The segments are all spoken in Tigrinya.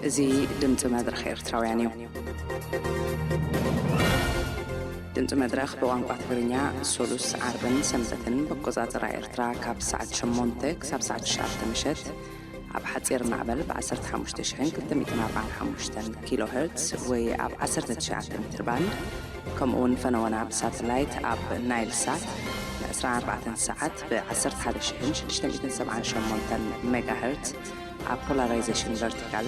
እዚ ድምፂ መድረኽ ኤርትራውያን እዩ። ድምፂ መድረኽ ብቋንቋ ትግርኛ ሶሉስ፣ ዓርብን ሰንበትን ብኣቆፃፅራ ኤርትራ ካብ ሰዓት ሸሞንተ ክሳብ ሰዓት ትሽዓተ ምሸት ኣብ ሓፂር ማዕበል ብ ዓሰርተ ሓሙሽተ ሽሕን ክልተ ሚእትን ኣርባዓን ሓሙሽተን ኪሎ ሄርትስ ወይ ኣብ ዓሰርተ ትሽዓተ ሜትር ባንድ፣ ከምኡ እውን ፈነወና ብሳተላይት ኣብ ናይል ሳት ን ዕስራን ኣርባዕተን ሰዓት ብ ዓሰርተ ሓደ ሽሕን ሽዱሽተ ሚእትን ሰብዓን ሸሞንተን ሜጋ ሄርትስ ኣብ ፖላራይዜሽን ቨርቲካል፣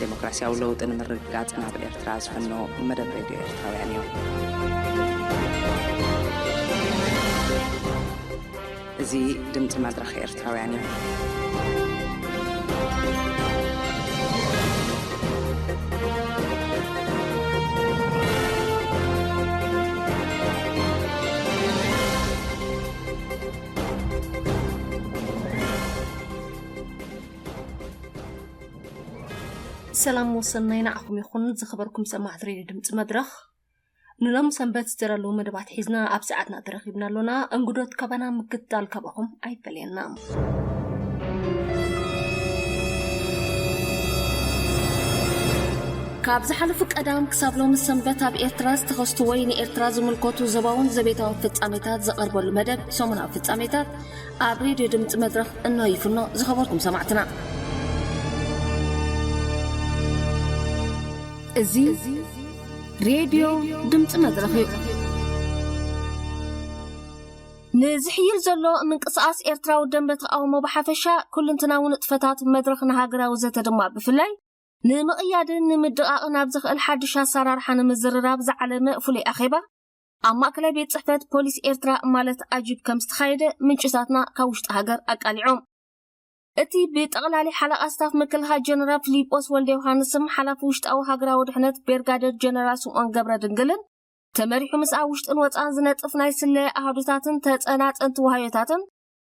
ዴሞክራሲያዊ ለውጢ ንምርግጋጽ ናብ ኤርትራ ዝፍኖ መደብ ሬድዮ ኤርትራውያን እዩ። እዚ ድምጺ መድረኽ ኤርትራውያን እዩ። ሰላም ወሰናይ ንዓኹም ይኹን ዝኸበርኩም ሰማዕቲ ሬድዮ ድምፂ መድረኽ። ንሎም ሰንበት ዝተዳለዉ መደባት ሒዝና ኣብ ሰዓትና ተረኺብና ኣሎና። እንግዶት ካባና ምክትታል ካባኹም ኣይፈለየና። ካብ ዝሓለፉ ቀዳም ክሳብ ሎሚ ሰንበት ኣብ ኤርትራ ዝተኸስቱ ወይ ንኤርትራ ዝምልከቱ ዞባውን ዘቤታውን ፍጻሜታት ዝቐርበሉ መደብ ሰሙናዊ ፍጻሜታት ኣብ ሬድዮ ድምፂ መድረኽ እንሆ ይፍኖ። ዝኸበርኩም ሰማዕትና፣ እዚ ሬድዮ ድምፂ መድረኽ እዩ። ንዝሕይል ዘሎ ምንቅስቓስ ኤርትራዊ ደንበ ተቓውሞ ብሓፈሻ፣ ኩልንትናዊ ንጥፈታት መድረኽ ንሃገራዊ ዘተ ድማ ብፍላይ፣ ንምቕያድን ንምድቓቕን ኣብ ዘኽእል ሓድሽ ኣሰራርሓ ንምዝርራብ ዝዓለመ ፍሉይ ኣኼባ ኣብ ማእከላይ ቤት ጽሕፈት ፖሊስ ኤርትራ ማለት ኣጂፕ ከም ዝተኻየደ ምንጭታትና ካብ ውሽጢ ሃገር ኣቃሊዖም። እቲ ብጠቕላሊ ሓለቓ ስታፍ ምክልኻል ጀነራል ፊሊጶስ ወልደ ዮሃንስም ሓላፊ ውሽጣዊ ሃገራዊ ድሕነት ቤርጋደር ጀነራል ስምኦን ገብረ ድንግልን ተመሪሑ ምስ ኣብ ውሽጥን ወጻእን ዝነጥፍ ናይ ስለያ ኣሃዱታትን ተጸናጸንቲ ዋህዮታትን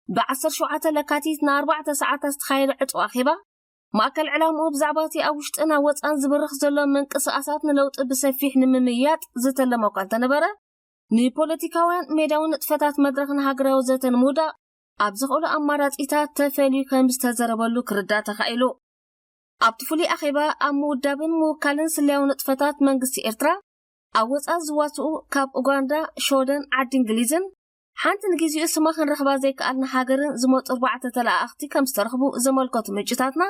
ብዓሰርተ ሸውዓተ ለካቲት ንኣርባዕተ ሰዓታት ዝተኻየደ ዕጹው ኣኼባ ማእከል ዕላምኡ ብዛዕባ እቲ ኣብ ውሽጥን ኣብ ወጻእን ዝብርኽ ዘሎ ምንቅስቓሳት ንለውጢ ብሰፊሕ ንምምይያጥ ዝተለመ እኳ እንተነበረ፣ ንፖለቲካውያን ሜዳዊ ንጥፈታት መድረኽ ንሃገራዊ ዘተ ንምውዳቕ ኣብ ዘኽእሉ ኣማራጺታት ተፈልዩ ከም ዝተዘረበሉ ክርዳእ ተኻኢሉ። ኣብቲ ፍሉይ ኣኼባ ኣብ ምውዳብን ምውካልን ስለያዊ ንጥፈታት መንግስቲ ኤርትራ ኣብ ወጻኢ ዝዋስኡ ካብ ኡጋንዳ፣ ሾደን፣ ዓዲ እንግሊዝን ሓንቲ ንግዜኡ ስማ ክንረኽባ ዘይከኣልና ሃገርን ዝመጹ ኣርባዕተ ተለኣኣኽቲ ከም ዝተረኽቡ ዘመልከቱ ምንጭታትና፣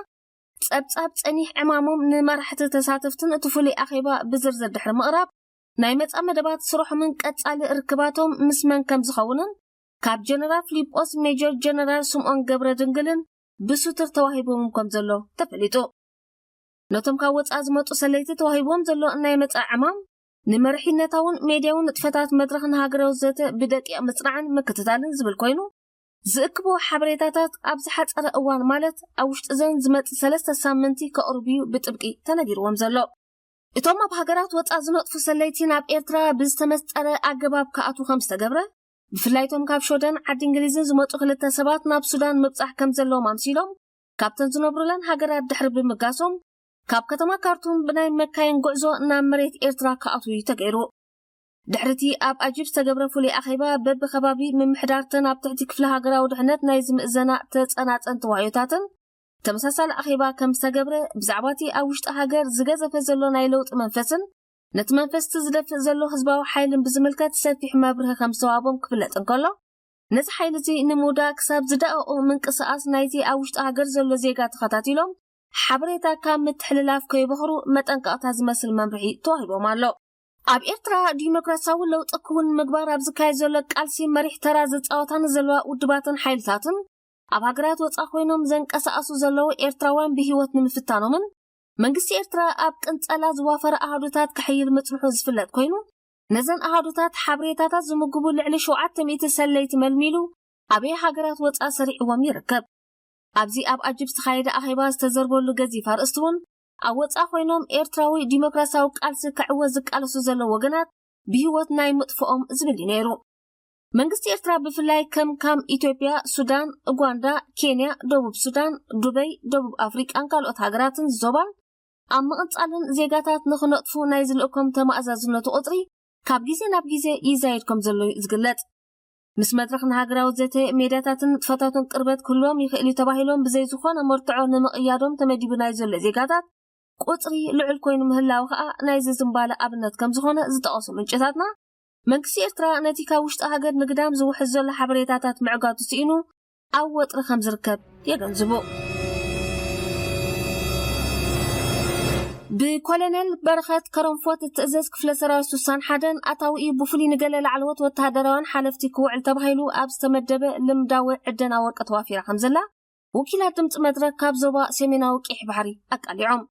ጸብጻብ ጸኒሕ ዕማሞም ንመራሕቲ ተሳተፍትን እቲ ፍሉይ ኣኼባ ብዝርዝር ድሕሪ ምቕራብ፣ ናይ መጻ መደባት ስርሖምን ቀጻሊ ርክባቶም ምስ መን ከም ዝኸውንን ካብ ጀነራል ፊሊጶስ ሜጀር ጀነራል ስምኦን ገብረ ድንግልን ብሱትር ተዋሂቦም ከም ዘሎ ተፈሊጡ። ነቶም ካብ ወጻኢ ዝመጹ ሰለይቲ ተዋሂቦም ዘሎ ናይ መጻ ዕማም ንመሪሕነታውን ሜድያውን ንጥፈታት መድረኽ ንሃገራዊ ዘተ ብደቂቕ ምጽናዕን ምክትታልን ዝብል ኮይኑ፣ ዝእክቦ ሓበሬታታት ኣብ ዝሓጸረ እዋን ማለት ኣብ ውሽጢ ዘን ዝመጽእ ሰለስተ ሳምንቲ ከቕርቡ እዩ ብጥብቂ ተነጊርዎም ዘሎ። እቶም ኣብ ሃገራት ወጻእ ዝነጥፉ ሰለይቲ ናብ ኤርትራ ብዝተመስጠረ ኣገባብ ክኣትዉ ከም ዝተገብረ፣ ብፍላይ እቶም ካብ ሾደን ዓዲ እንግሊዝን ዝመጹ ክልተ ሰባት ናብ ሱዳን ምብጻሕ ከም ዘለዎም ኣምሲሎም ካብተን ዝነብሩለን ሃገራት ድሕሪ ብምጋሶም ካብ ከተማ ካርቱም ብናይ መካይን ጉዕዞ ናብ መሬት ኤርትራ ክኣትዉ እዩ ተገይሩ። ድሕሪቲ ኣብ ኣጂፕ ዝተገብረ ፍሉይ ኣኼባ በብከባቢ ምምሕዳርተን ኣብ ትሕቲ ክፍሊ ሃገራዊ ድሕነት ናይ ዝምእዘና ተጸናጸንቲ ዋዮታትን ተመሳሳሊ ኣኼባ ከም ዝተገብረ ብዛዕባቲ ኣብ ውሽጢ ሃገር ዝገዘፈ ዘሎ ናይ ለውጢ መንፈስን ነቲ መንፈስቲ ዝደፍእ ዘሎ ህዝባዊ ሓይልን ብዝምልከት ሰፊሕ መብርሂ ከም ዝተዋህቦም ክፍለጥ እንከሎ፣ ነዚ ሓይሊ እዚ ንምውዳእ ክሳብ ዝደቐቑ ምንቅስቓስ ናይቲ ኣብ ውሽጢ ሃገር ዘሎ ዜጋ ተኸታቲሎም ሓበሬታ ካብ ምትሕልላፍ ከይበኽሩ መጠንቀቕታ ዝመስል መምርሒ ተዋሂቦም ኣሎ። ኣብ ኤርትራ ዲሞክራሲያዊ ለውጢ ክውን ንምግባር ኣብ ዝካየድ ዘሎ ቃልሲ መሪሕ ተራ ዝጻወታ ንዘለዋ ውድባትን ሓይልታትን ኣብ ሃገራት ወጻኢ ኮይኖም ዘንቀሳቐሱ ዘለዉ ኤርትራውያን ብህይወት ንምፍታኖምን መንግስቲ ኤርትራ ኣብ ቅንጸላ ዝዋፈረ ኣሃዱታት ክሕይል ምጽንሑ ዝፍለጥ ኮይኑ፣ ነዘን ኣሃዱታት ሓበሬታታት ዝምግቡ ልዕሊ ሸውዓተ ሚእቲ ሰለይቲ መልሚሉ ኣበየ ሃገራት ወጻኢ ሰሪዕዎም ይርከብ። ኣብዚ ኣብ ኣጅብ ዝተኻየደ ኣኼባ ዝተዘርበሉ ገዚፍ ኣርእስቲ እውን ኣብ ወጻኢ ኮይኖም ኤርትራዊ ዲሞክራሲያዊ ቃልሲ ክዕወት ዝቃለሱ ዘለዉ ወገናት ብህይወት ናይ ምጥፍኦም ዝብል እዩ ነይሩ። መንግስቲ ኤርትራ ብፍላይ ከም ካም ኢትዮጵያ፣ ሱዳን፣ ኡጋንዳ፣ ኬንያ፣ ደቡብ ሱዳን፣ ዱበይ፣ ደቡብ ኣፍሪቃን ካልኦት ሃገራትን ዞባን ኣብ ምቕንጻልን ዜጋታት ንኽነጥፉ ናይ ዝልእኮም ተማእዛዝነቱ ቁጽሪ ካብ ግዜ ናብ ግዜ ይዛየድ ከም ዘሎ እዩ ዝግለጽ። ምስ መድረኽ ንሃገራዊ ዘተ ሜድያታትን ንጥፈታቱን ቅርበት ክህልዎም ይኽእል እዩ ተባሂሎም ብዘይ ዝኾነ መርትዖ ንምቕያዶም ተመዲቡ ናይ ዘሎ ዜጋታት ቁፅሪ ልዑል ኮይኑ ምህላው ከዓ ናይዚ ዝንባለ ኣብነት ከም ዝኾነ ዝጠቐሱ ምንጭታትና፣ መንግስቲ ኤርትራ ነቲ ካብ ውሽጢ ሃገር ንግዳም ዝውሕዝ ዘሎ ሓበሬታታት ምዕጋቱ ስኢኑ ኣብ ወጥሪ ከም ዝርከብ የገንዝቡ። ብኮሎኔል በረኸት ከረንፎት እትእዘዝ ክፍለ ሰራዊት ሱሳን ሓደን ኣታዊኡ ብፍሉይ ንገለ ላዕለዎት ወተሃደራውያን ሓለፍቲ ክውዕል ተባሂሉ ኣብ ዝተመደበ ልምዳዊ ዕደና ወርቂ ተዋፊራ ከም ዘላ ወኪላት ድምፂ መድረክ ካብ ዞባ ሰሜናዊ ቀይሕ ባሕሪ ኣቃሊዖም።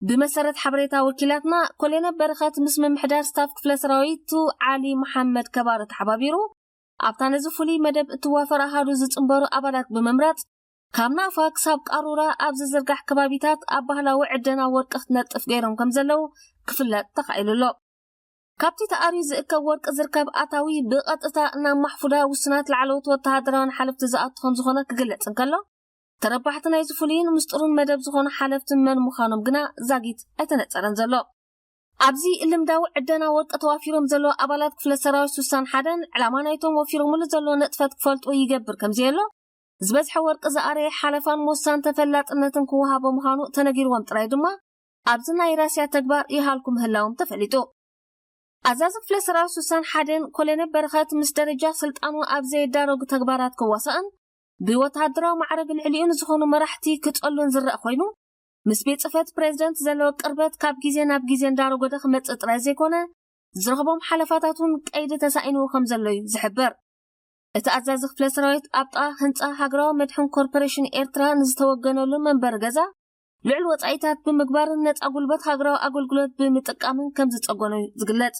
ብመሰረት ሓበሬታ ወኪላትና፣ ኮሎኔል በረኸት ምስ ምምሕዳር ስታፍ ክፍለ ሰራዊቱ ዓሊ መሓመድ ከባር ተሓባቢሩ ኣብታ ነዚ ፍሉይ መደብ እትዋፈር ኣሃዱ ዝፅንበሩ ኣባላት ብምምራፅ ካብ ናፋ ክሳብ ቃሩራ ኣብ ዝዝርጋሕ ከባቢታት ኣብ ባህላዊ ዕደና ወርቂ ክትነጥፍ ገይሮም ከም ዘለዉ ክፍለጥ ተኻኢሉ ኣሎ። ካብቲ ተኣርዩ ዝእከብ ወርቂ ዝርከብ ኣታዊ ብቐጥታ ናብ ማሕፉዳ ውሱናት ላዕለዎት ወተሃደራውያን ሓለፍቲ ዝኣቱ ከም ዝኾነ ክግለጽ እንከሎ፣ ተረባሕቲ ናይዚ ፍሉይን ምስጢሩን መደብ ዝኾኑ ሓለፍቲ መን ምዃኖም ግና ዛጊት ኣይተነጸረን ዘሎ። ኣብዚ ልምዳዊ ዕደና ወርቂ ተዋፊሮም ዘለዉ ኣባላት ክፍለ ሰራዊት ሱሳን ሓደን ዕላማ ናይቶም ወፊሮምሉ ዘለዉ ንጥፈት ክፈልጡ ይገብር ከም ዘየሎ፣ ዝበዝሐ ወርቂ ዝኣረየ ሓለፋን ሞሳን ተፈላጥነትን ክወሃቦ ምዃኑ ተነጊርዎም ጥራይ ድማ ኣብዚ ናይ ራስያ ተግባር ይሃልኩ ምህላዎም ተፈሊጡ። ኣዛዚ ክፍለ ሰራዊት ሱሳን ሓደን ኮሎኔል በረኸት ምስ ደረጃ ስልጣኑ ኣብ ዘይዳረጉ ተግባራት ክዋሳእን ብወተሃደራዊ ማዕረግ ልዕሊኡ ንዝኾኑ መራሕቲ ክጸሉን ዝረአ ኮይኑ፣ ምስ ቤት ጽሕፈት ፕሬዚደንት ዘለዎ ቅርበት ካብ ግዜ ናብ ግዜ እንዳረጎደ ክመጽእ ጥራይ ዘይኮነ፣ ዝረኽቦም ሓለፋታት እውን ቀይዲ ተሳኢንዎ ከም ዘሎ እዩ ዝሕበር። እቲ ኣዛዚ ክፍለ ሰራዊት ኣብ ጥቓ ህንጻ ሃገራዊ መድሕን ኮርፖሬሽን ኤርትራ ንዝተወገነሉ መንበሪ ገዛ ልዑል ወጻኢታት ብምግባርን ነጻ ጉልበት ሃገራዊ ኣገልግሎት ብምጥቃምን ከም ዝጸገኑ እዩ ዝግለጽ።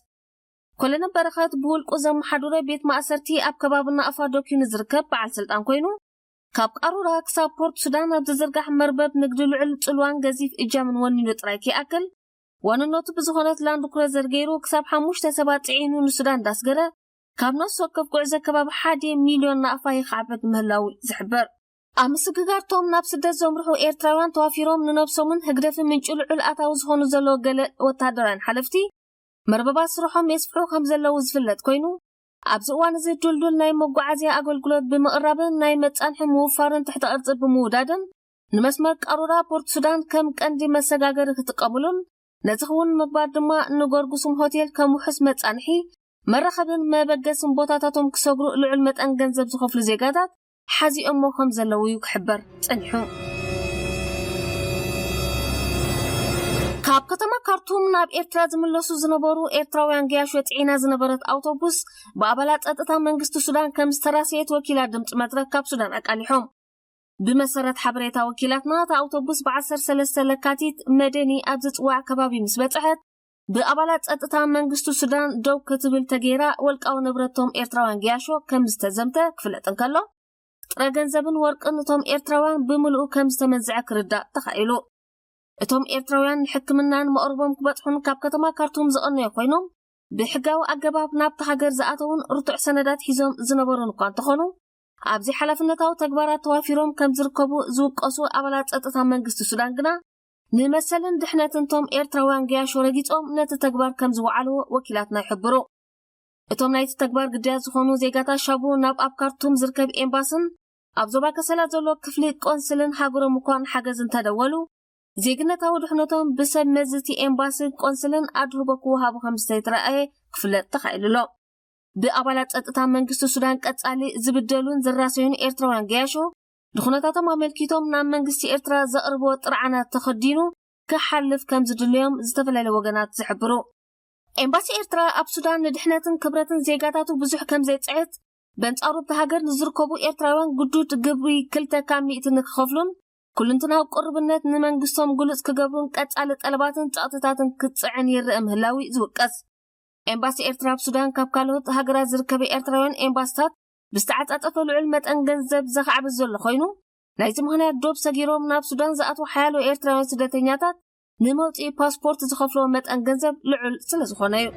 ኮሎኔል በረኸት ብውልቁ ዘመሓድሮ ቤት ማእሰርቲ ኣብ ከባቢ ናቕፋ ዶኪኑ ዝርከብ በዓል ስልጣን ኮይኑ፣ ካብ ቃሩራ ክሳብ ፖርት ሱዳን ኣብ ዝዝርጋሕ መርበብ ንግዲ ልዑል ጽልዋን ገዚፍ እጃምን ወኒኑ ጥራይ ከይኣክል፣ ዋንነቱ ብዝኾነት ላንድ ክሩዘር ገይሩ ክሳብ ሓሙሽተ ሰባት ጽዒኑ ንሱዳን እንዳስገረ፣ ካብ ነፍሲ ወከፍ ጉዕዞ ከባቢ ሓደ ሚልዮን ናቕፋ ይኻዕበት ምህላው ዝሕበር። ኣብ ምስግጋርቶም ናብ ስደት ዘምርሑ ኤርትራውያን ተዋፊሮም ንነብሶምን ህግደፍን ምንጪ ልዑል ኣታዊ ዝኾኑ ዘለዉ ገለ ወተሃደራውያን ሓለፍቲ፣ መርበባት ስርሖም የስፍሑ ከም ዘለዉ ዝፍለጥ ኮይኑ፣ ኣብዚ እዋን እዚ ድልዱል ናይ መጓዓዝያ ኣገልግሎት ብምቕራብን ናይ መጻንሒ ምውፋርን ትሕተ ቅርጺ ብምውዳድን ንመስመር ቃሩራ ፖርት ሱዳን ከም ቀንዲ መሰጋገሪ ክጥቀምሉን ነዚ ክውን ምግባር ድማ ንጎርጉስም ሆቴል ከም ውሑስ መጻንሒ መራኸብን መበገስን ቦታታቶም ክሰግሩ ልዑል መጠን ገንዘብ ዝኸፍሉ ዜጋታት ሓዚኦሞ ከም ዘለዉ እዩ ክሕበር ጸኒሑ። ካብ ከተማ ካርቱም ናብ ኤርትራ ዝምለሱ ዝነበሩ ኤርትራውያን ገያሾ ጽዒና ዝነበረት ኣውቶቡስ ብኣባላት ጸጥታ መንግስቲ ሱዳን ከም ዝተራሰየት ወኪላት ድምፂ መድረክ ካብ ሱዳን ኣቃሊሖም። ብመሰረት ሓበሬታ ወኪላትና፣ እታ ኣውቶቡስ ብ13 ለካቲት መደኒ ኣብ ዝጽዋዕ ከባቢ ምስ በጽሐት፣ ብኣባላት ጸጥታ መንግስቲ ሱዳን ደው ክትብል ተገይራ፣ ወልቃዊ ንብረቶም ኤርትራውያን ገያሾ ከም ዝተዘምተ ክፍለጥ እንከሎ፣ ጥረ ገንዘብን ወርቅን እቶም ኤርትራውያን ብምልኡ ከም ዝተመንዝዐ ክርዳእ ተኻኢሉ። እቶም ኤርትራውያን ንሕክምናን መቕርቦም ክበጽሑን ካብ ከተማ ካርቱም ዝቐነዩ ኮይኖም፣ ብሕጋዊ ኣገባብ ናብቲ ሃገር ዝኣተውን ርቱዕ ሰነዳት ሒዞም ዝነበሩን እኳ እንተኾኑ፣ ኣብዚ ሓላፍነታዊ ተግባራት ተዋፊሮም ከም ዝርከቡ ዝውቀሱ ኣባላት ጸጥታ መንግስቲ ሱዳን ግና፣ ንመሰልን ድሕነትን እቶም ኤርትራውያን ገያሾ ረጊጾም ነቲ ተግባር ከም ዝወዓልዎ ወኪላትና ይሕብሩ። እቶም ናይቲ ተግባር ግዳያት ዝኾኑ ዜጋታት ሻቡ ናብ ኣብ ካርቱም ዝርከብ ኤምባስን ኣብ ዞባ ከሰላ ዘሎ ክፍሊ ቆንስልን ሃገሮም እኳ ንሓገዝ እንተደወሉ፣ ዜግነታዊ ድሕነቶም ብሰብ መዚ እቲ ኤምባስን ቆንስልን ኣድህቦ ክወሃቡ ከም ዝተይተረኣየ ክፍለጥ ተኻኢሉ ኣሎ። ብኣባላት ጸጥታ መንግስቲ ሱዳን ቀጻሊ ዝብደሉን ዝራሰዩን ኤርትራውያን ገያሾ፣ ንኹነታቶም ኣመልኪቶም ናብ መንግስቲ ኤርትራ ዘቕርብዎ ጥርዓናት ተኸዲኑ ክሓልፍ ከም ዝድልዮም ዝተፈላለዩ ወገናት ዝሕብሩ። ኤምባሲ ኤርትራ ኣብ ሱዳን ንድሕነትን ክብረትን ዜጋታቱ ብዙሕ ከም ዘይጽዕት፣ በንጻሩ ኣብቲ ሃገር ንዝርከቡ ኤርትራውያን ግዱድ ግብሪ ክልተ ካብ ሚእቲ ንክኸፍሉን፣ ኩልንትናዊ ቅሩብነት ንመንግስቶም ግሉጽ ክገብሩን ቀጻሊ ጠለባትን ጸቕጥታትን ክጽዕን ይረአ ምህላዊ ዝውቀስ። ኤምባሲ ኤርትራ ኣብ ሱዳን ካብ ካልኦት ሃገራት ዝርከበ ኤርትራውያን ኤምባስታት ብዝተዓጻጸፈ ልዑል መጠን ገንዘብ ዘኻዕብት ዘሎ ኮይኑ፣ ናይዚ ምኽንያት ዶብ ሰጊሮም ናብ ሱዳን ዝኣትዉ ሓያሎ ኤርትራውያን ስደተኛታት ንመውጽኢ ፓስፖርት ዝኸፍልዎ መጠን ገንዘብ ልዑል ስለ ዝኾነ እዩ።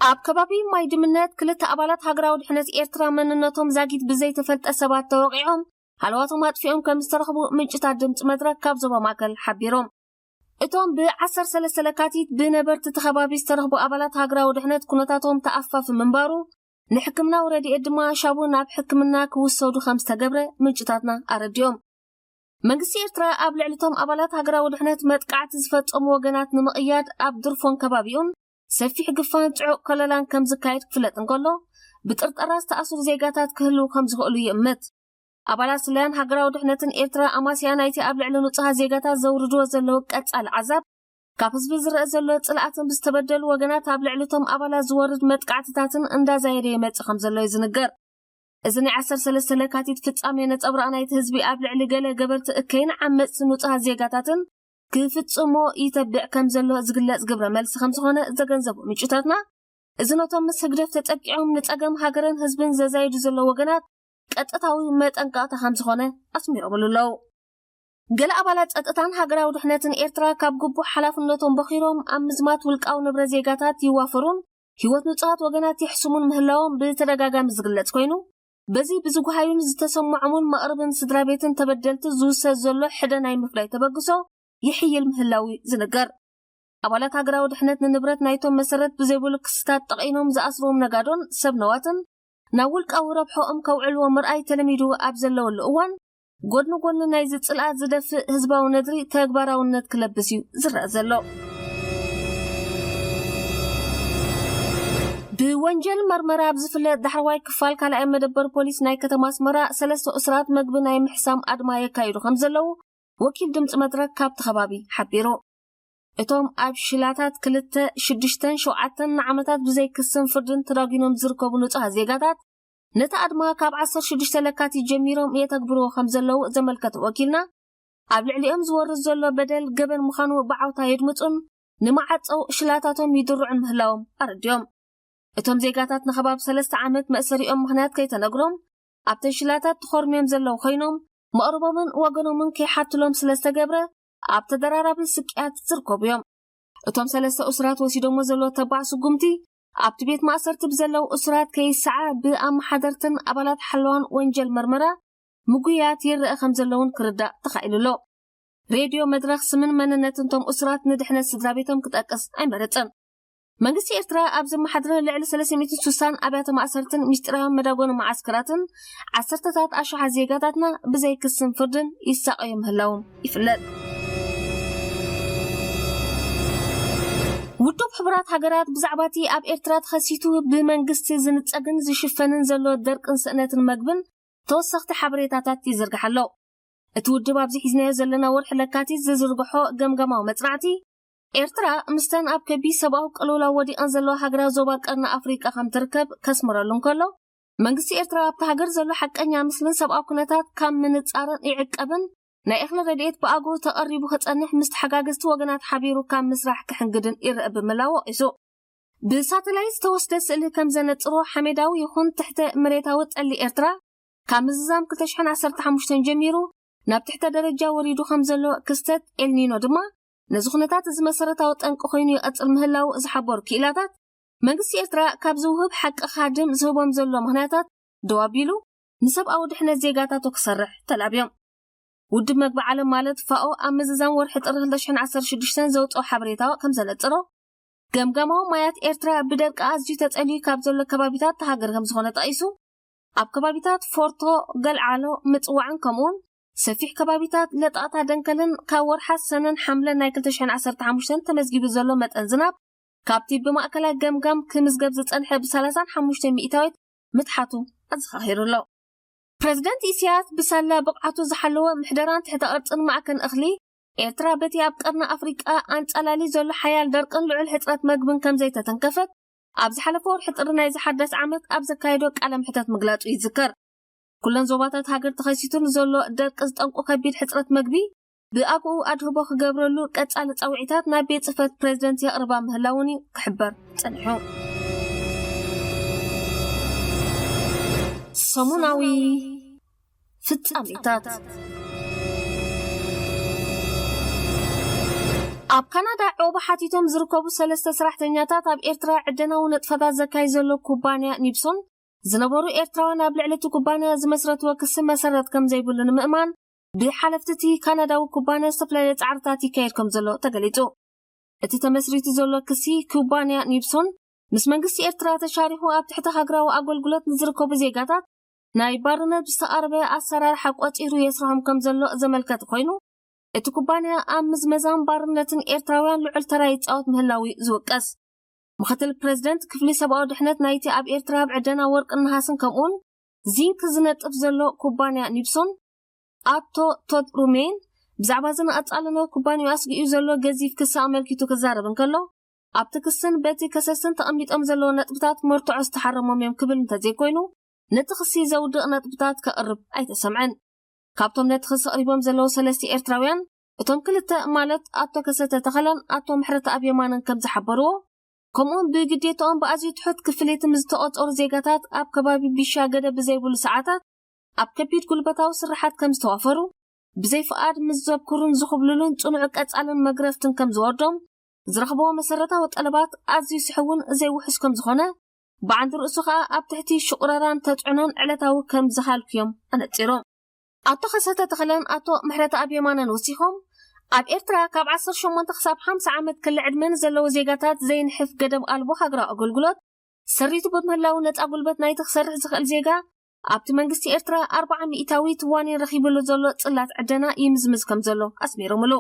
ኣብ ከባቢ ማይ ድምነት ክልተ ኣባላት ሃገራዊ ድሕነት ኤርትራ መንነቶም ዛጊት ብዘይተፈልጠ ሰባት ተወቒዖም ሃለዋቶም ኣጥፊኦም ከም ዝተረኽቡ ምንጭታት ድምፂ መድረክ ካብ ዞባ ማእከል ሓቢሮም። እቶም ብ13 ለካቲት ብነበርቲ እቲ ከባቢ ዝተረኽቡ ኣባላት ሃገራዊ ድሕነት ኩነታቶም ተኣፋፊ ምንባሩ፣ ንሕክምናዊ ረድኤት ድማ ሻቡ ናብ ሕክምና ክውሰዱ ከም ዝተገብረ ምንጭታትና ኣረዲኦም። መንግስቲ ኤርትራ ኣብ ልዕሊቶም ኣባላት ሃገራዊ ድሕነት መጥቃዕቲ ዝፈጸሙ ወገናት ንምቕያድ ኣብ ድርፎን ከባቢኡን ሰፊሕ ግፋን ጽዑቕ ከለላን ከም ዝካየድ ክፍለጥ እንከሎ፣ ብጥርጠራ ዝተኣስሩ ዜጋታት ክህልዉ ከም ዝኽእሉ ይእምት። ኣባላት ስለያን ሃገራዊ ድሕነትን ኤርትራ ኣማስያ ናይቲ ኣብ ልዕሊ ንጹሃት ዜጋታት ዘውርድዎ ዘለዉ ቀጻሊ ዓዛብ፣ ካብ ህዝቢ ዝረአ ዘሎ ጽልኣትን ብዝተበደሉ ወገናት ኣብ ልዕሊቶም ኣባላት ዝወርድ መጥቃዕትታትን እንዳዛየደ ይመጽእ ከም ዘሎ እዩ ዝንገር። እዚ ናይ ዓሰርተ ሰለስተ ለካቲት ፍጻሜ ነጸብራቕ ናይቲ ህዝቢ ኣብ ልዕሊ ገለ ገበርቲ እከይን ዓመጽቲ ንጹሃት ዜጋታትን ክፍጽሞ ይተብዕ ከም ዘሎ ዝግለጽ ግብረ መልሲ ከም ዝኾነ ዘገንዘቡ ምንጭታትና፣ እዚ ነቶም ምስ ህግደፍ ተጸቂዖም ንጸገም ሃገርን ህዝብን ዘዛይዱ ዘለዉ ወገናት ቀጥታዊ መጠንቀቕታ ከም ዝኾነ ኣስሚሮምሉ ኣለዉ። ገለ ኣባላት ጸጥታን ሃገራዊ ድሕነትን ኤርትራ ካብ ግቡእ ሓላፍነቶም በኺሮም ኣብ ምዝማት ውልቃዊ ንብረት ዜጋታት ይዋፈሩን ህይወት ንጹሃት ወገናት የሕስሙን ምህላዎም ብተደጋጋሚ ዝግለጽ ኮይኑ፣ በዚ ብዝጓሃዩን ዝተሰምዖምን መቕርብን ስድራ ቤትን ተበደልቲ ዝውሰድ ዘሎ ሕደ ናይ ምፍላይ ተበግሶ ይሕይል ምህላው እዩ ዝንገር። ኣባላት ሃገራዊ ድሕነት ንንብረት ናይቶም መሰረት ብዘይብሉ ክስታት ጠቒኖም ዝኣስርዎም ነጋዶን ሰብ ነዋትን ናብ ውልቃዊ ረብሖኦም ከውዕልዎ ምርኣይ ተለሚዱ ኣብ ዘለወሉ እዋን፣ ጎድኒ ጎኒ ናይዚ ጽልኣት ዝደፍእ ህዝባዊ ነድሪ ተግባራውነት ክለብስ እዩ ዝረአ ዘሎ። ብወንጀል መርመራ ኣብ ዝፍለጥ ዳሕረዋይ ክፋል ካልኣይ መደበር ፖሊስ ናይ ከተማ ኣስመራ ሰለስተ እሱራት መግቢ ናይ ምሕሳም ኣድማ የካይዱ ከም ዘለዉ ወኪል ድምፂ መድረክ ካብቲ ከባቢ ሓቢሩ። እቶም ኣብ ሽላታት ክልተ፣ ሽዱሽተን ሸውዓተን ንዓመታት ብዘይ ክስን ፍርድን ተዳጒኖም ዝርከቡ ንጹሃት ዜጋታት፣ ነቲ ኣድማ ካብ ዓሰርተ ሽዱሽተ ለካቲት ጀሚሮም የተግብርዎ ከም ዘለዉ ዘመልከተ ወኪልና፣ ኣብ ልዕሊኦም ዝወርድ ዘሎ በደል ገበን ምዃኑ ብዓውታ የድምጹን ንመዓጸው ሽላታቶም ይድርዑን ምህላዎም ኣረዲኦም። እቶም ዜጋታት ንኸባብ ሰለስተ ዓመት መእሰሪኦም ምኽንያት ከይተነግሮም ኣብተን ሽላታት ተኾርምዮም ዘለዉ ኮይኖም፣ መቕርቦምን ወገኖምን ከይሓትሎም ስለ ዝተገብረ ኣብ ተደራራቢ ስቅያት ዝርከቡ እዮም። እቶም ሰለስተ እሱራት ወሲዶሞ ዘለዉ ተባዕ ስጉምቲ ኣብቲ ቤት ማእሰርቲ ብዘለዉ እሱራት ከይሰዓ ብኣመሓደርትን ኣባላት ሓለዋን ወንጀል መርመራ ምጉያት ይረአ ከም ዘለውን ክርዳእ ተኻኢሉ ኣሎ። ሬድዮ መድረኽ ስምን መንነትን እቶም እሱራት ንድሕነት ስድራ ቤቶም ክጠቅስ ኣይመረጸን። መንግስቲ ኤርትራ ኣብ ዘመሓድረ ልዕሊ ሰለስተ ሚእትን ስሳን ኣብያተ ማእሰርትን ምስጢራውያን መዳጎኒ መዓስከራትን ዓሰርተታት ኣሽሓት ዜጋታትና ብዘይ ክስን ፍርድን ይሳቐዩ ምህላዎም ይፍለጥ። ውድብ ሕቡራት ሃገራት ብዛዕባ እቲ ኣብ ኤርትራ ተኸሲቱ ብመንግስቲ ዝንጸግን ዝሽፈንን ዘሎ ደርቅን ስእነትን መግብን ተወሰኽቲ ሓበሬታታት ይዝርግሕ ኣሎ። እቲ ውድብ ኣብዚ ሒዝናዮ ዘለና ወርሒ ለካቲት ዝዝርግሖ ገምገማዊ መጽናዕቲ፣ ኤርትራ ምስተን ኣብ ከቢድ ሰብኣዊ ቅልውላው ወዲቐን ዘለዋ ሃገራት ዞባ ቀርኒ ኣፍሪቃ ከም ትርከብ ከስምረሉ እንከሎ፣ መንግስቲ ኤርትራ ኣብታ ሃገር ዘሎ ሓቀኛ ምስልን ሰብኣዊ ኩነታት ካብ ምንጻርን ይዕቀብን፣ ናይ እኽሊ ረድኤት ብኣግኡ ተቐሪቡ ክጸንሕ ምስ ተሓጋገዝቲ ወገናት ሓቢሩ ካብ ምስራሕ ክሕንግድን ይረአ ብምላው ወቒሱ። ብሳተላይት ዝተወስደ ስእሊ ከም ዘነጽሮ ሓሜዳዊ ይኹን ትሕተ መሬታዊ ጠሊ ኤርትራ ካብ ምዝዛም ክልተ ሽሕን ዓሰርተ ሓሙሽተን ጀሚሩ ናብ ትሕተ ደረጃ ወሪዱ ከም ዘሎ ክስተት ኤልኒኖ ድማ ነዚ ኩነታት እዚ መሰረታዊ ጠንቂ ኮይኑ ይቐጽል ምህላው ዝሓበሩ ክኢላታት፣ መንግስቲ ኤርትራ ካብ ዝውህብ ሓቂ ክሃድም ዝህቦም ዘሎ ምኽንያታት ደው ኣቢሉ ንሰብኣዊ ድሕነት ዜጋታቱ ክሰርሕ ተላብዮም። ውድብ መግቢ ዓለም ማለት ፋኦ ኣብ ምዝዛም ወርሒ ጥሪ ክልተ ሽሕን ዓሰርተ ሽዱሽተን ዘውፅኦ ሓበሬታ ከም ዘነፅሮ፣ ገምጋማዊ ማያት ኤርትራ ብደርቂ ኣዝዩ ተፀልዩ ካብ ዘሎ ከባቢታት ተሃገር ከም ዝኾነ ጠቒሱ፣ ኣብ ከባቢታት ፎርቶ፣ ገልዓሎ፣ ምፅዋዕን ከምኡውን ሰፊሕ ከባቢታት ለጣቕታ ደንከልን ካብ ወርሓት ሰነን ሓምለን ናይ ክልተ ሽሕን ዓሰርተ ሓሙሽተን ተመዝጊቡ ዘሎ መጠን ዝናብ ካብቲ ብማእከላይ ገምጋም ክምዝገብ ዝጸንሐ ብ ሰላሳን ሓሙሽተ ሚእታዊት ምትሓቱ ኣዘኻኺሩ ኣሎ። ፕረዚደንት ኢሳያስ ብሳላ ብቕዓቱ ዝሓለወ ምሕደራን ትሕተ ቅርጽን ማዕከን እኽሊ ኤርትራ በቲ ኣብ ቀርኒ ኣፍሪቃ ኣንጻላሊ ዘሎ ሓያል ደርቅን ልዑል ሕጽረት መግብን ከም ዘይተተንከፈት ኣብ ዝሓለፈ ወርሒ ጥሪ ናይዚ ሓዳስ ዓመት ኣብ ዘካየዶ ቃለ ምሕተት ምግላጹ ይዝከር። ኩለን ዞባታት ሃገር ተኸሲቱ ንዘሎ ደርቂ ዝጠንቁ ከቢድ ሕጽረት መግቢ ብኣግኡ ኣድህቦ ክገብረሉ ቀጻሊ ጻውዒታት ናብ ቤት ጽሕፈት ፕረዚደንት የቕርባ ምህላውን እዩ ክሕበር ጸኒሑ። ሰሙናዊ ፍጻሜታት። ኣብ ካናዳ ዑቕባ ሓቲቶም ዝርከቡ ሰለስተ ሰራሕተኛታት ኣብ ኤርትራ ዕደናዊ ንጥፈታት ዘካይድ ዘሎ ኩባንያ ኒብሶን ዝነበሩ ኤርትራውያን ኣብ ልዕሊ እቲ ኩባንያ ዝመስረትዎ ክሲ መሰረት ከም ዘይብሉ ንምእማን ብሓለፍቲ እቲ ካናዳዊ ኩባንያ ዝተፈላለየ ጻዕርታት ይካየድ ከም ዘሎ ተገሊጹ። እቲ ተመስሪቱ ዘሎ ክሲ ኩባንያ ኒብሶን ምስ መንግስቲ ኤርትራ ተሻሪኹ ኣብ ትሕቲ ሃገራዊ ኣገልግሎት ንዝርከቡ ዜጋታት ናይ ባርነት ብዝተቓረበ ኣሰራርሓ ቆጺሩ የስርሖም ከም ዘሎ ዘመልከተ ኮይኑ፣ እቲ ኩባንያ ኣብ ምዝመዛን ባርነትን ኤርትራውያን ልዑል ተራ ይጻወት ምህላው እዩ ዝውቀስ። ምክትል ፕሬዝደንት ክፍሊ ሰብኣዊ ድሕነት ናይቲ ኣብ ኤርትራ ኣብ ዕደና ወርቅን ነሃስን ከምኡውን ዚንክ ዝነጥፍ ዘሎ ኩባንያ ኒፕሶን ኣቶ ቶድ ሩሜን ብዛዕባ እዚ ንቐጻልነት ኩባንያኡ ኣስጊኡ ዘሎ ገዚፍ ክሲ ኣመልኪቱ ክዛረብ እንከሎ፣ ኣብቲ ክስን በቲ ከሰስን ተቐሚጦም ዘለዉ ነጥብታት መርትዖ ዝተሓረሞም እዮም ክብል እንተዘይኮይኑ፣ ነቲ ክሲ ዘውድቕ ነጥብታት ከቕርብ ኣይተሰምዐን። ካብቶም ነቲ ክሲ ኣቕሪቦም ዘለዉ ሰለስተ ኤርትራውያን፣ እቶም ክልተ ማለት ኣቶ ከሰተ ተኸለን ኣቶ ምሕረተኣብ የማነን ከም ዝሓበርዎ፣ ከምኡውን ብግዴታኦም ብኣዝዩ ትሑት ክፍሊት ምስ ዝተቖጸሩ ዜጋታት ኣብ ከባቢ ቢሻ ገደብ ብዘይብሉ ሰዓታት ኣብ ከቢድ ጉልበታዊ ስርሓት ከም ዝተዋፈሩ፣ ብዘይ ፍቓድ ምስ ዘብክሩን ዝኹብልሉን ጽኑዕ ቀጻልን መግረፍትን ከም ዝወርዶም፣ ዝረኽብዎ መሰረታዊ ጠለባት ኣዝዩ ስሕውን ዘይውሑስ ከም ዝኾነ፣ ብዓንዲ ርእሱ ኸኣ ኣብ ትሕቲ ሽቑረራን ተጽዕኖን ዕለታዊ ከም ዝሃልኩ እዮም ኣነጺሮም። ኣቶ ከሰተ ተኽለን ኣቶ ምሕረተኣብ የማነን ወሲኾም፣ ኣብ ኤርትራ ካብ ዓሰርተ ሸሞንተ ክሳብ ሓምሳ ዓመት ክሊ ዕድመ ንዘለዉ ዜጋታት ዘይንሕፍ ገደብ ኣልቦ ሃገራዊ ኣገልግሎት ሰሪቱ ብምህላው ነጻ ጉልበት ናይቲ ክሰርሕ ዝኽእል ዜጋ ኣብቲ መንግስቲ ኤርትራ ኣርብዓ ሚእታዊት ዋኒን ረኺብሉ ዘሎ ጽላት ዕደና ይምዝምዝ ከም ዘሎ ኣስሚሮምሉ።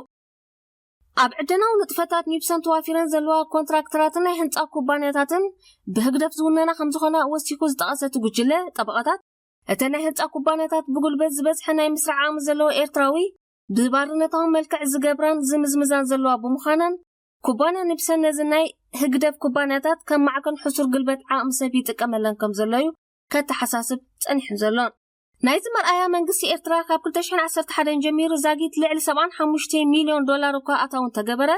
ኣብ ዕደናዊ ንጥፈታት ኒፕሰን ተዋፊረን ዘለዋ ኮንትራክተራትን ናይ ህንጻ ኩባንያታትን ብህግደፍ ዝውነና ከም ዝኾና ወሲኹ ዝጠቐሰ እቲ ጉጅለ ጠበቓታት፣ እተን ናይ ህንጻ ኩባንያታት ብጉልበት ዝበዝሐ ናይ ምስራሕ ዓቕሚ ዘለዎ ኤርትራዊ ብባርነታዊ መልክዕ ዝገብራን ዝምዝምዛን ዘለዋ ብምዃነን፣ ኩባንያ ኒፕሰን ነዚ ናይ ህግደፍ ኩባንያታት ከም ማዕከን ሕሱር ግልበት ዓቕሚ ሰብ ይጥቀመለን ከም ዘሎ እዩ ከተሓሳስብ ጸኒሑን ዘሎን። ናይዚ መርኣያ መንግስቲ ኤርትራ ካብ ክልተ ሽሕን ዓሰርተ ሓደን ጀሚሩ ዛጊት ልዕሊ ሰብዓን ሓሙሽተ ሚልዮን ዶላር እኳ ኣታዊ እንተገበረ፣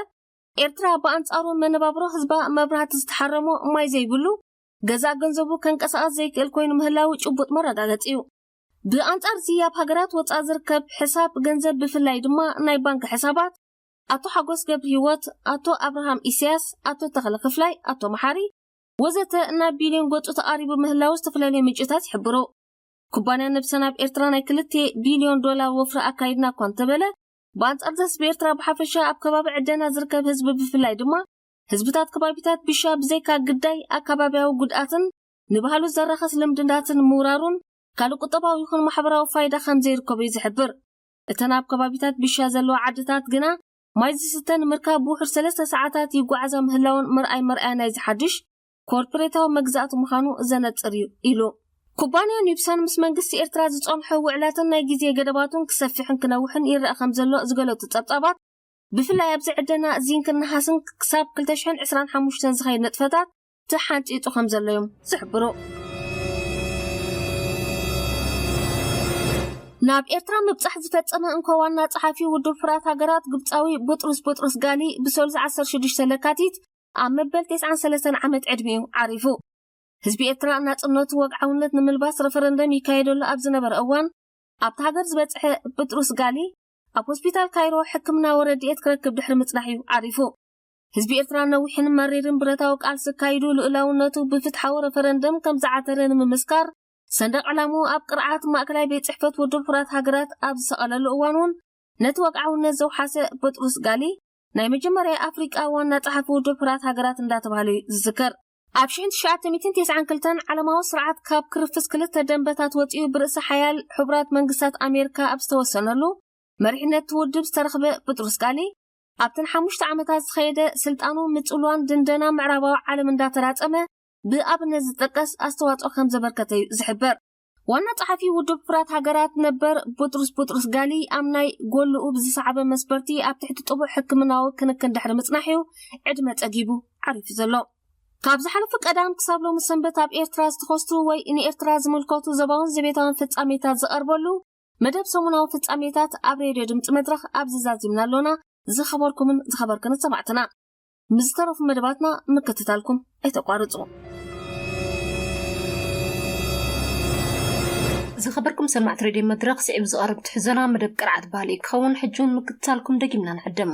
ኤርትራ ብኣንጻሩ መነባብሮ ህዝባ መብራህቲ ዝተሓረሞ ማይ ዘይብሉ፣ ገዛእ ገንዘቡ ከንቀሳቐስ ዘይክእል ኮይኑ ምህላው ጭቡጥ መረጋገጺ እዩ። ብኣንጻር እዚ ኣብ ሃገራት ወጻኢ ዝርከብ ሕሳብ ገንዘብ ብፍላይ ድማ ናይ ባንክ ሕሳባት ኣቶ ሓጎስ ገብረ ህይወት፣ ኣቶ ኣብርሃም ኢሳያስ፣ ኣቶ ተኽለ ክፍላይ፣ ኣቶ መሓሪ ወዘተ ናብ ቢልዮን ገጹ ተቓሪቡ ምህላው ዝተፈላለዩ ምንጭታት ይሕብሩ። ኩባንያ ነብሰን ኣብ ኤርትራ ናይ ክልተ ቢልዮን ዶላር ወፍሪ ኣካይድና እኳ እንተበለ፣ ብኣንጻር እዚ ህዝቢ ኤርትራ ብሓፈሻ ኣብ ከባቢ ዕደና ዝርከብ ህዝቢ ብፍላይ ድማ ህዝብታት ከባቢታት ቢሻ ብዘይካ ግዳይ ኣካባቢያዊ ጉድኣትን ንባህሉ ዘራኸስ ልምድታትን ምውራሩን ካልእ ቁጠባዊ ይኹን ማሕበራዊ ፋይዳ ከም ዘይርከቦ እዩ ዝሕብር። እተን ኣብ ከባቢታት ቢሻ ዘለዋ ዓድታት ግና ማይ ዝስተ ንምርካብ ብውሑድ ሰለስተ ሰዓታት ይጓዓዛ ምህላውን ምርኣይ መርኣያ ናይዚ ሓድሽ ኮርፖሬታዊ መግዛእቲ ምዃኑ ዘነጽር እዩ ኢሉ። ኩባንያ ኒፕሰን ምስ መንግስቲ ኤርትራ ዝጸንሖ ውዕላትን ናይ ግዜ ገደባቱን ክሰፍሕን ክነውሕን ይረኣ ከም ዘሎ ዝገለጹ ጸብጻባት፣ ብፍላይ ኣብዚ ዕደና ዚንክን ነሃስን ክሳብ ክልተ ሽሕን ዕስራን ሓሙሽተን ዝኸይድ ንጥፈታት ተሓንጺጹ ከም ዘሎ እዮም ዝሕብሩ። ናብ ኤርትራ ምብጻሕ ዝፈጸመ እንኮ ዋና ጸሓፊ ውድብ ሕቡራት ሃገራት ግብጻዊ ቡጥሩስ ቡጥሩስ ጋሊ ብሰሉስ ዓሰርተ ሽዱሽተ ለካቲት ኣብ መበል ተስዓን ሰለስተን ዓመት ዕድሚኡ ዓሪፉ። ህዝቢ ኤርትራ ናጽነቱ ወግዓውነት ንምልባስ ረፈረንደም ይካየደሉ ኣብ ዝነበረ እዋን፣ ኣብቲ ሃገር ዝበጽሐ ቡጥሩስ ጋሊ ኣብ ሆስፒታል ካይሮ ሕክምናዊ ረድኤት ክረክብ ድሕሪ ምጽናሕ እዩ ዓሪፉ። ህዝቢ ኤርትራ ነዊሕን መሪርን ብረታዊ ቃልሲ ኣካይዱ ልኡላውነቱ ብፍትሓዊ ረፈረንደም ከም ዝዓተረ ንምምስካር፣ ሰንደቕ ዕላምኡ ኣብ ቅርዓት ማእከላይ ቤት ጽሕፈት ውድብ ሕቡራት ሃገራት ኣብ ዝሰቐለሉ እዋን እውን፣ ነቲ ወግዓውነት ዘውሓሰ ቡጥሩስ ጋሊ ናይ መጀመርያ ኣፍሪቃ ዋና ጸሓፊ ውድብ ሕቡራት ሃገራት እንዳተባህለ እዩ ዝዝከር። ኣብ ሽሕን ትሽዓተ ሚእትን ተስዓን ክልተን ዓለማዊ ስርዓት ካብ ክርፍስ ክልተ ደንበታት ወጺኡ ብርእሲ ሓያል ሕቡራት መንግስታት ኣሜሪካ ኣብ ዝተወሰነሉ፣ መሪሕነት እቲ ውድብ ዝተረኽበ ቡጥሩስ ጋሊ፣ ኣብተን ሓሙሽተ ዓመታት ዝኸየደ ስልጣኑ ምጽልዋን ድንደና ምዕራባዊ ዓለም እንዳተራጸመ ብኣብነት ዝጥቀስ ኣስተዋጽኦ ከም ዘበርከተ እዩ ዝሕበር። ዋና ጸሓፊ ውድብ ሕቡራት ሃገራት ነበር ቡጥሩስ ቡጥሩስ ጋሊ ኣብ ናይ ጎልኡ ብዝሰዓበ መስበርቲ ኣብ ትሕቲ ጥቡዕ ሕክምናዊ ክንክን ድሕሪ ምጽናሕ እዩ ዕድመ ጸጊቡ ዓሪፉ ዘሎ። ካብ ዝሓለፈ ቀዳም ክሳብ ሎሚ ሰንበት ኣብ ኤርትራ ዝተኸስቱ ወይ ንኤርትራ ዝምልከቱ ዞባውን ዘቤታውን ፍጻሜታት ዝቐርበሉ መደብ ሰሙናዊ ፍጻሜታት ኣብ ሬድዮ ድምጺ መድረኽ ኣብዚ ዛዚምና ኣሎና። ዝኸበርኩምን ዝኸበርክን ሰማዕትና፣ ምስ ዝተረፉ መደባትና ምክትታልኩም ኣይተቋርጹ። ዝኸበርኩም ሰማዕቲ ሬድዮ መድረኽ፣ ስዒቡ ዝቐርብ ትሕዘና መደብ ቅርዓት ባህሊ ክኸውን፣ ሕጂ እውን ምክትታልኩም ደጊምና ንዕድም።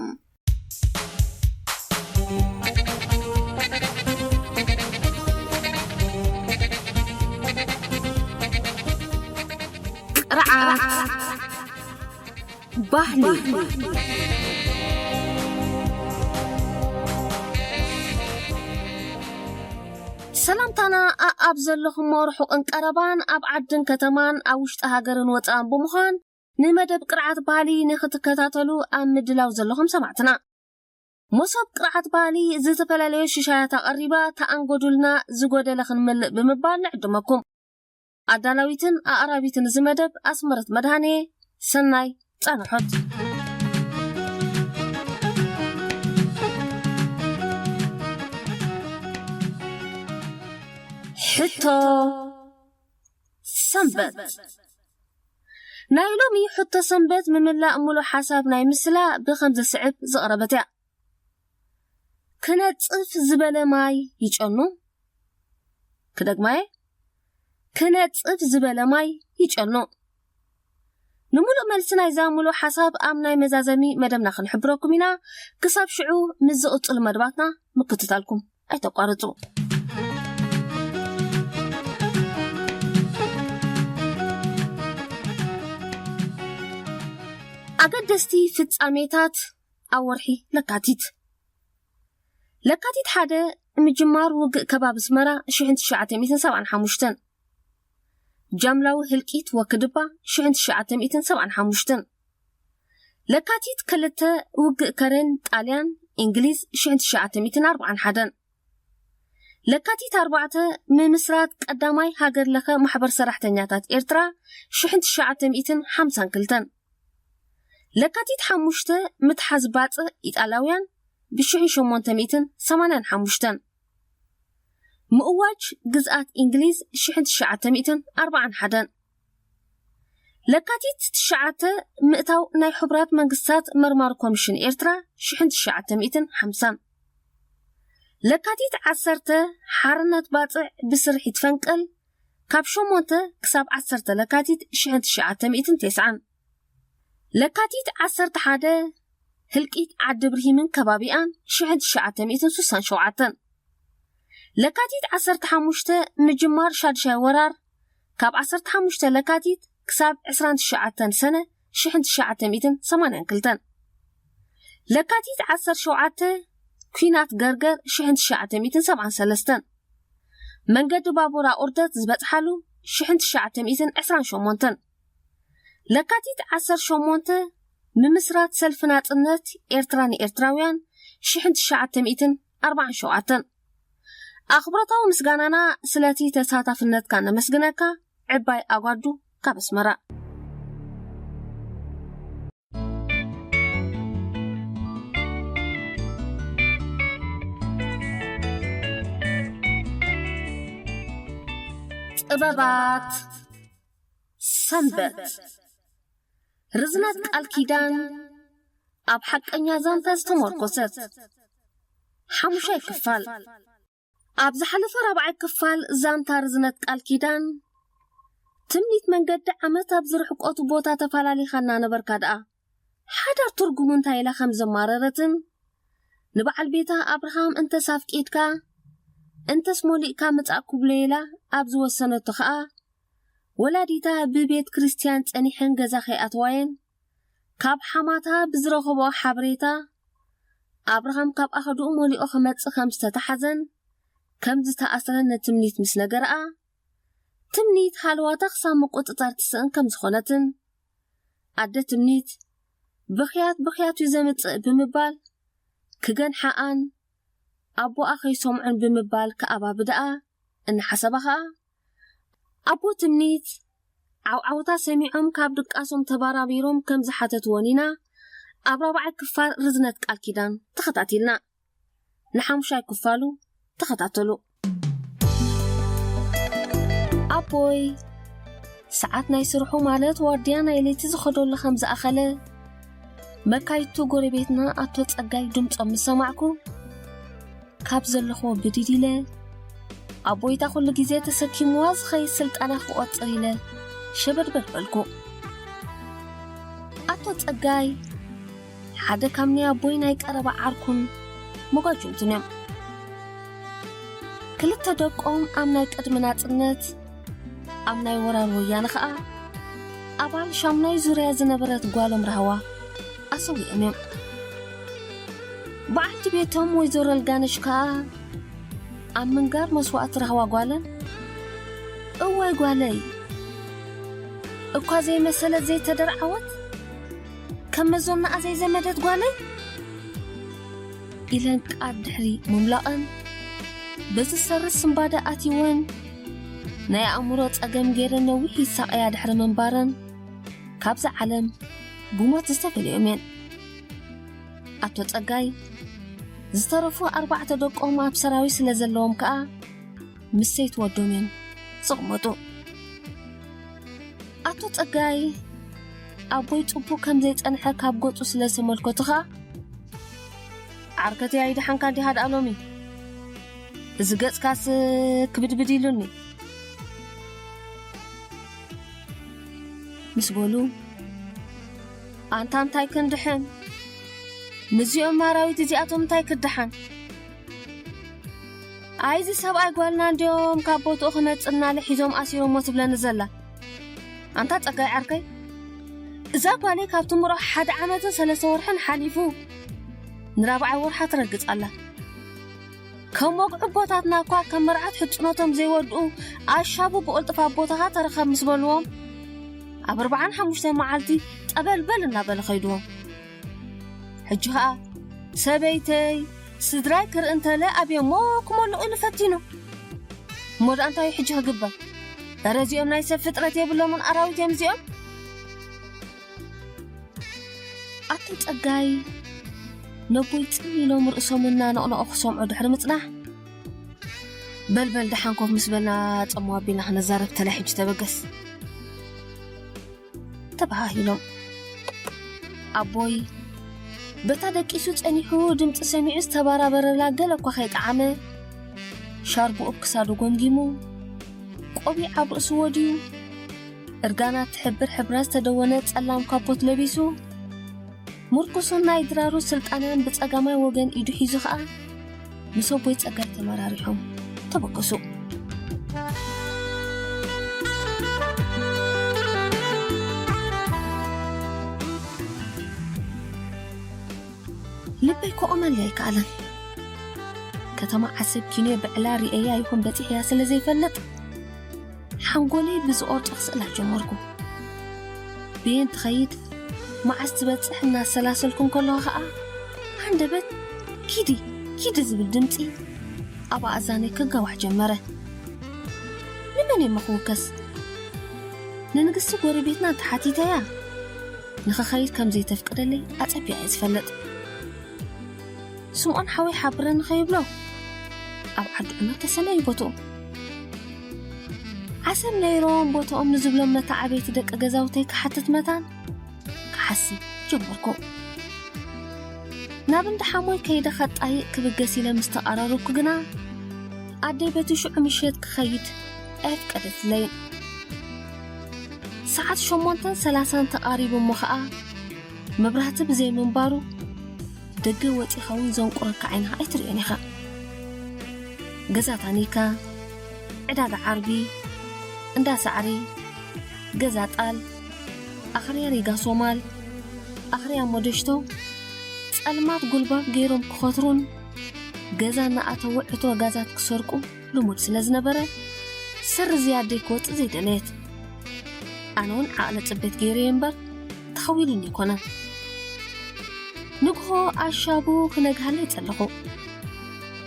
ቅርዓት ባህሊ። ሰላምታና ኣኣብ ዘለኹሞ ርሑቕን ቀረባን፣ ኣብ ዓድን ከተማን፣ ኣብ ውሽጢ ሃገርን ወፃእን ብምዃን ንመደብ ቅርዓት ባህሊ ንክትከታተሉ ኣብ ምድላው ዘለኹም ሰማዕትና። መሶብ ቅርዓት ባህሊ ዝተፈላለዩ ሽሻያት ኣቐሪባ፣ ተኣንገዱልና፣ ዝጎደለ ክንመልእ ብምባል ንዕድመኩም። ኣዳላዊትን ኣቕራቢትን እዚ መደብ ኣስመረት መድሃኔ። ሰናይ ጻንሖት። ሕቶ ሰንበት። ናይ ሎሚ ሕቶ ሰንበት ምምላእ ምሉእ ሓሳብ ናይ ምስላ ብኸም ዝስዕብ ዝቐረበት እያ። ክነጽፍ ዝበለ ማይ ይጨኑ። ክደግማየ፣ ክነጽፍ ዝበለ ማይ ይጨኑ። ንምሉእ መልሲ ናይዛ ምሉእ ሓሳብ ኣብ ናይ መዛዘሚ መደብና ክንሕብረኩም ኢና። ክሳብ ሽዑ ምስ ዝቕጽሉ መደባትና ምክትታልኩም ኣይተቋርጹ። ኣገደስቲ ፍጻሜታት ኣብ ወርሒ ለካቲት። ለካቲት ሓደ፣ ምጅማር ውግእ ከባቢ ኣስመራ ሽሕን ትሽዓተ ሚእትን ሰብዓን ሓሙሽተን። ጃምላዊ ህልቂት ወክድባ ሽሕን ትሽዓተ ሚእትን ሰብዓን ሓሙሽተን። ለካቲት ክልተ፣ ውግእ ከረን ጣልያን እንግሊዝ ሽሕን ትሽዓተ ሚእትን ኣርብዓን ሓደን። ለካቲት ኣርባዕተ፣ ምምስራት ቀዳማይ ሃገር ለኸ ማሕበር ሰራሕተኛታት ኤርትራ ሽሕን ትሽዓተ ሚእትን ሓምሳን ክልተን። ለካቲት ሓሙሽተ፣ ምትሓዝ ባጽዕ ኢጣልያውያን ብሽሕን ሸሞንተ ሚእትን ሰማንያን ሓሙሽተን። ምእዋጅ ግዝኣት እንግሊዝ ሽሕን ትሽዓተ ሚእትን ኣርብዓን ሓደን። ለካቲት ትሽዓተ፣ ምእታው ናይ ሕቡራት መንግስታት መርማሪ ኮሚሽን ኤርትራ ሽሕን ትሽዓተ ሚእትን ሓምሳን። ለካቲት ዓሰርተ፣ ሓርነት ባጽዕ ብስርሒት ፈንቅል ካብ ሸሞንተ ክሳብ ዓሰርተ ለካቲት ሽሕን ትሽዓተ ሚእትን ተስዓን። ለካቲት ዓሰርተ ሓደ፣ ህልቂት ዓዲ ብርሂምን ከባቢኣን ሽሕን ትሽዓተ ሚእትን ስሳን ሸውዓተን። ለካቲት ዓሰርተ ሓሙሽተ፣ ምጅማር ሻድሻይ ወራር ካብ ዓሰርተ ሓሙሽተ ለካቲት ክሳብ ዕስራን ትሽዓተን ሰነ ሽሕን ትሽዓተ ሚእትን ሰማንያን ክልተን። ለካቲት ዓሰርተ ሸውዓተ፣ ኲናት ገርገር ሽሕን ትሽዓተ ሚእትን ሰብዓን ሰለስተን። መንገዲ ባቡር ኣቑርደት ዝበጽሓሉ ሽሕን ትሽዓተ ሚእትን ዕስራን ሸሞንተን። ለካቲት ዓሰርተ ሸሞንተ፣ ምምስራት ሰልፊ ናጽነት ኤርትራ ንኤርትራውያን ሽሕን ትሽዓተ ሚእትን ኣርብዓን ሸውዓተን። ኣኽብሮታዊ ምስጋናና ስለቲ ተሳታፍነትካ ነመስግነካ። ዕባይ ኣጓዱ ካብ ኣስመራ። ጥበባት ሰንበት። ርዝነት ቃል ኪዳን ኣብ ሓቀኛ ዛንታ ዝተመርኮሰት። ሓሙሻይ ክፋል። ኣብ ዝሓለፈ ራብዓይ ክፋል ዛንታ ርዝነት ቃል ኪዳን፣ ትምኒት መንገዲ ዓመት ኣብ ዝርሕቀቱ ቦታ ተፈላሊኻ እናነበርካ ደኣ፣ ሓዳር ትርጉሙ እንታይ ኢላ ከም ዘማረረትን፣ ንበዓል ቤታ ኣብርሃም እንተስ ኣፍቂድካ፣ እንተስ ሞሊእካ ምጻእ ክብሎ ኢላ ኣብ ዝወሰነቶ ኸኣ፣ ወላዲታ ብቤት ክርስትያን ጸኒሐን ገዛ ከይኣትዋየን፣ ካብ ሓማታ ብዝረኸቦ ሓበሬታ፣ ኣብርሃም ካብ ኣኸድኡ ሞሊኡ ክመጽእ ከም ዝተታሓዘን ከም ዝተኣስረን ንትምኒት ምስ ነገርኣ፣ ትምኒት ሃለዋታ ክሳብ ምቁጽጻር ትስእን ከም ዝኾነትን፣ ኣደ ትምኒት፣ ብኽያት ብኽያት እዩ ዘምጽእ ብምባል ክገንሓኣን ኣቦኣ ከይሰምዑን ብምባል ክኣባብድኣ እናሓሰባ ኸኣ፣ ኣቦ ትምኒት ዓውዓውታ ሰሚዖም ካብ ድቃሶም ተባራቢሮም ከም ዝሓተትወን ኢና ኣብ ራብዓይ ክፋል ርዝነት ቃል ኪዳን ተኸታቲልና። ንሓሙሻይ ክፋሉ ተኸታተሉ። ኣቦይ፣ ሰዓት ናይ ስርሑ ማለት ዋርድያ ናይ ለይቲ ዝኸደሉ ከም ዝኣኸለ፣ መካይቱ ጎረቤትና ኣቶ ጸጋይ ድምጾም ምስ ሰማዕኩ፣ ካብ ዘለኹዎ ብድድ ኢለ፣ ኣቦይታ ኩሉ ግዜ ተሰኪምዋ ዝኸይድ ስልጣና ክቖጽር ኢለ ሸበድበድ በልኩ። ኣቶ ጸጋይ ሓደ ካብ ናይ ኣቦይ ናይ ቀረባ ዓርኩን መጓጅምቱን እዮም። ክልተ ደቆም ኣብ ናይ ቅድሚ ናጽነት፣ ኣብ ናይ ወራር ወያነ ኸኣ ኣባል ሻሙናይ ዙርያ ዝነበረት ጓሎም ራህዋ ኣሰዊኦም እዮም። በዓልቲ ቤቶም ወይዘሮ ኣልጋነሽ ከኣ ኣብ ምንጋር መስዋእቲ ረህዋ ጓለን፣ "እዋይ ጓለይ፣ እኳ ዘይመሰለት ዘይተደርዓወት፣ ከም መዞናኣ ዘይዘመደት ጓለይ?" ኢለን ቃር ድሕሪ ምምላቐን፣ በዝሰርስ ስንባደ ኣትይወን፣ ናይ ኣእምሮ ጸገም ገይረን ነዊሕ ይሳቐያ ድሕሪ ምንባረን፣ ካብዛ ዓለም ብሞት ዝተፈልዮም እየን። ኣቶ ጸጋይ ዝተረፉ ኣርባዕተ ደቆም ኣብ ሰራዊት ስለ ዘለዎም ከኣ ምስ ሰይቲ ወዶም እዮም ዝቕመጡ። ኣቶ ጸጋይ ኣቦይ ጽቡቕ ከም ዘይጸንሐ ካብ ገጹ ስለ ዝተመልከቱ ከኣ፣ "ዓርከተይ ኣይደሓንካን ዲኻ ደኣ ሎሚ? እዚ ገጽካስ ክብድብድ ኢሉኒ?" ምስ በሉ፣ "ኣንታ እንታይ ክንድሕን? ምስዚኦም ኣራዊት እዚኣቶም እንታይ ክደሓን? ኣይዚ ሰብኣይ ጓልና እንድዮም ካብ ቦትኡ ክመጽእ እናለ ሒዞም ኣሲሮሞ ትብለኒ ዘላ? ኣንታ ጸጋይ ዓርከይ፣ እዛ ጓለይ ካብ ትምርዖ ሓደ ዓመትን ሰለስተ ወርሕን ሓሊፉ፣ ንራብዓይ ወርሓ ትረግጽ ኣላ። ከም ወግዒ ኣቦታትና እኳ ከም መርዓት ሕጽኖቶም ዘይወድኡ ኣሻቡ ብቕልጥፍ ኣቦታኻ ተረኸብ ምስ በልዎም፣ ኣብ ኣርብዓን ሓሙሽተን መዓልቲ ጠበልበል እናበለ ኸይድዎም። ሕጂ ኸኣ ሰበይተይ፣ ስድራይ ክርኢ እንተለ ኣብዮሞ ክመልቑ ኢሉ ፈቲኑ። እሞ ደኣ እንታይ እዩ ሕጂ ክግበር? እረ እዚኦም ናይ ሰብ ፍጥረት የብሎምን፣ ኣራዊት እዮም እዚኦም።" ኣቶ ጸጋይ ነቦይ ጽን ኢሎም ርእሶም እናነቕነቑ ክሰምዑ ድሕሪ ምጽናሕ፣ "በል በል ደሓን ኮፍ ምስ በልና ጸሞ ኣቢልና ክነዛረብ ተለ ሕጂ ተበገስ" ተባሃሂሎም። ኣቦይ በታ ደቂሱ ጸኒሑ ድምጺ ሰሚዑ ዝተባራበረላ ገለ እኳ ከይጠዓመ፣ ሻርቡ ኣብ ክሳዱ ጎምጊሙ፣ ቆቢዕ ኣብ ርእሱ ወድዩ፣ እርጋና ትሕብር ሕብራ ዝተደወነ ጸላም ካፖት ለቢሱ፣ ምርኩሱን ናይ ድራሩ ስልጣንያን ብጸጋማይ ወገን ኢዱ ሒዙ ኸኣ፣ ምስ ኣቦይ ጸጋይ ተመራሪሖም ተበገሱ። ልበይ ክቆመለይ ኣይከኣለን። ከተማ ዓሰብ ኪንዮ ብዕላ ርእያ ይኹን በጺሕያ ስለ ዘይፈልጥ፣ ሓንጎለይ ብዝቖርጦ ክስእላ ጀመርኩ። ብየን ትኸይድ፣ መዓስ ትበጽሕ እናሰላሰልኩ እንከለኹ ኸኣ፣ ሃንደበት፣ "ኪዲ፣ ኪዲ" ዝብል ድምጺ ኣብ ኣእዛነይ ክጋዋሕ ጀመረ። ንመን እየ እሞ ክውከስ? ንንግስቲ ጎረቤትና እንተሓቲተያ፣ ንኽኸይድ ከም ዘይተፍቅደለይ ኣጸቢቐ እየ ዝፈልጥ። ስምዖን ሓወይ ሓብረኒ ከይብሎ፣ ኣብ ዓዲ ዑመር ተሰነዩ ቦትኡ። ዓሰብ ነይሮም ቦትኦም ንዝብሎም መተዓብይቲ ደቂ ገዛውተይ ክሓትት መታን ክሓስብ ጀመርኩ። ናብ እንዳ ሓሞይ ከይደ ከጣይቕ ክብገስ ኢለ ምስ ተቓራረብኩ ግና፣ ኣደይ በቲ ሽዑ ምሸት ክኸይድ ኣየፍቀደትለይን። ሰዓት ሸሞንተን ሰላሳን ተቓሪቡ እሞ ኸኣ፣ መብራህቲ ብዘይ ምንባሩ፣ ደገ ወጺኻ እውን ዘንቁረካ ዓይንኻ ኣይትርእዮን ኢኻ። ገዛ ታኒካ፣ ዕዳጋ ዓርቢ፣ እንዳ ሳዕሪ፣ ገዛ ጣል፣ ኣኽርያ ሪጋ ሶማል፣ ኣኽርያ ሞደሽቶ፣ ጸልማት ጉልባብ ገይሮም ክኸትሩን ገዛ እናኣተዉ ዕትሮ ጋዛት ክሰርቁ ልሙድ ስለ ዝነበረ፣ ስር ዝያደይ ክወጽእ ዘይደለየት። ኣነ እውን ዓቕለ ጽቤት ገይረዮ እምበር፣ ተኸዊሉኒ ኣይኮነን። ንግሆ ኣሻቡ ክነግሃለይ ጸለኹ።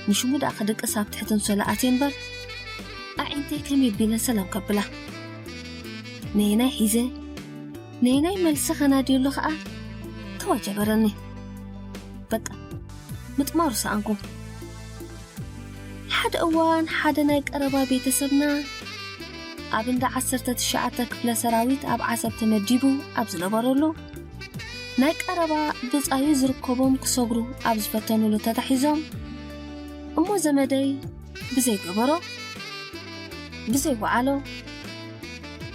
ንሽሙ ደኣ ክድቅስ ኣብ ትሕቲ ኣንሶላ ኣትየ እምበር፣ ኣዒንተይ ከመይ ኣቢለ ሰላም ከብላ። ነየናይ ሒዘ፣ ነየናይ መልሲ ከናድየሉ ኸኣ ተዋጀበረኒ። በቃ፣ ምጥማሩ ሰኣንኩ። ሓደ እዋን ሓደ ናይ ቀረባ ቤተሰብና ኣብ እንዳ ዓሰርተ ትሽዓተ ክፍለ ሰራዊት ኣብ ዓሰብ ተመዲቡ ኣብ ዝነበረሉ፣ ናይ ቀረባ ብጻዩ ዝርከቦም ክሰግሩ ኣብ ዝፈተኑሉ ተታሒዞም፣ እሞ ዘመደይ ብዘይ ገበሮ፣ ብዘይ ወዓሎ፣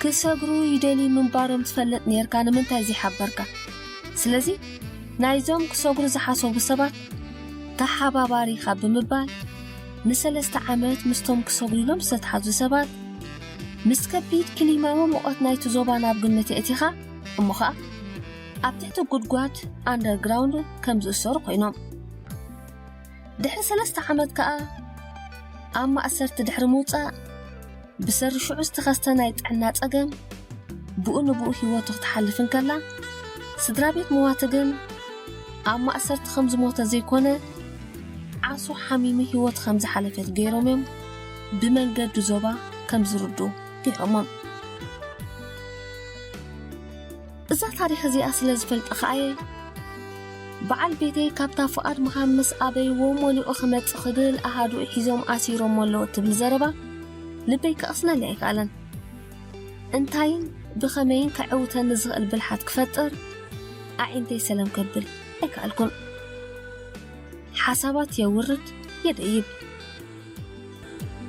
ክሰግሩ ይደልዩ ምንባሮም ትፈልጥ ኔርካ፣ ንምንታይ ዘይሓበርካ? ስለዚ ናይዞም ክሰግሩ ዝሓሰቡ ሰባት ተሓባባሪ ኢኻ ብምባል፣ ንሰለስተ ዓመት ምስቶም ክሰግሩ ኢሎም ዝተትሓዙ ሰባት፣ ምስ ከቢድ ክሊማዊ ሙቐት ናይቲ ዞባ ናብ ግምት የእቲኻ፣ እሞ ኸኣ ኣብ ትሕቲ ጉድጓድ ኣንደርግራውንድ ከም ዝእሰሩ ኮይኖም። ድሕሪ ሰለስተ ዓመት ከኣ ኣብ ማእሰርቲ ድሕሪ ምውጻእ ብሰሪ ሽዑ ዝተኸስተ ናይ ጥዕና ጸገም ብኡ ንብኡ ህይወቱ ክትሓልፍ እንከላ፣ ስድራ ቤት መዋቲ ግን ኣብ ማእሰርቲ ከም ዝሞተ ዘይኮነ፣ ዓሶ ሓሚሙ ህይወቱ ከም ዝሓለፈት ገይሮም እዮም ብመንገዱ ዞባ ከም ዝርድኡ ገይሮሞም። እዛ ታሪኽ እዚኣ ስለ ዝፈልጠ ከኣየ፣ በዓል ቤተይ ካብታ ፍቓድ ምሃብ ምስ ኣበይዎ ሞሊቑ ክመጽእ ክብል ኣሃዱኡ ሒዞም ኣሲሮሞ ኣለዉ እትብል ዘረባ ልበይ ከቕስነለይ ኣይከኣለን። እንታይን ብኸመይን ከዕውተኒ ዝኽእል ብልሓት ክፈጥር ኣዒንተይ ሰለም ከብል ኣይከኣልኩን። ሓሳባት የውርድ የደይብ።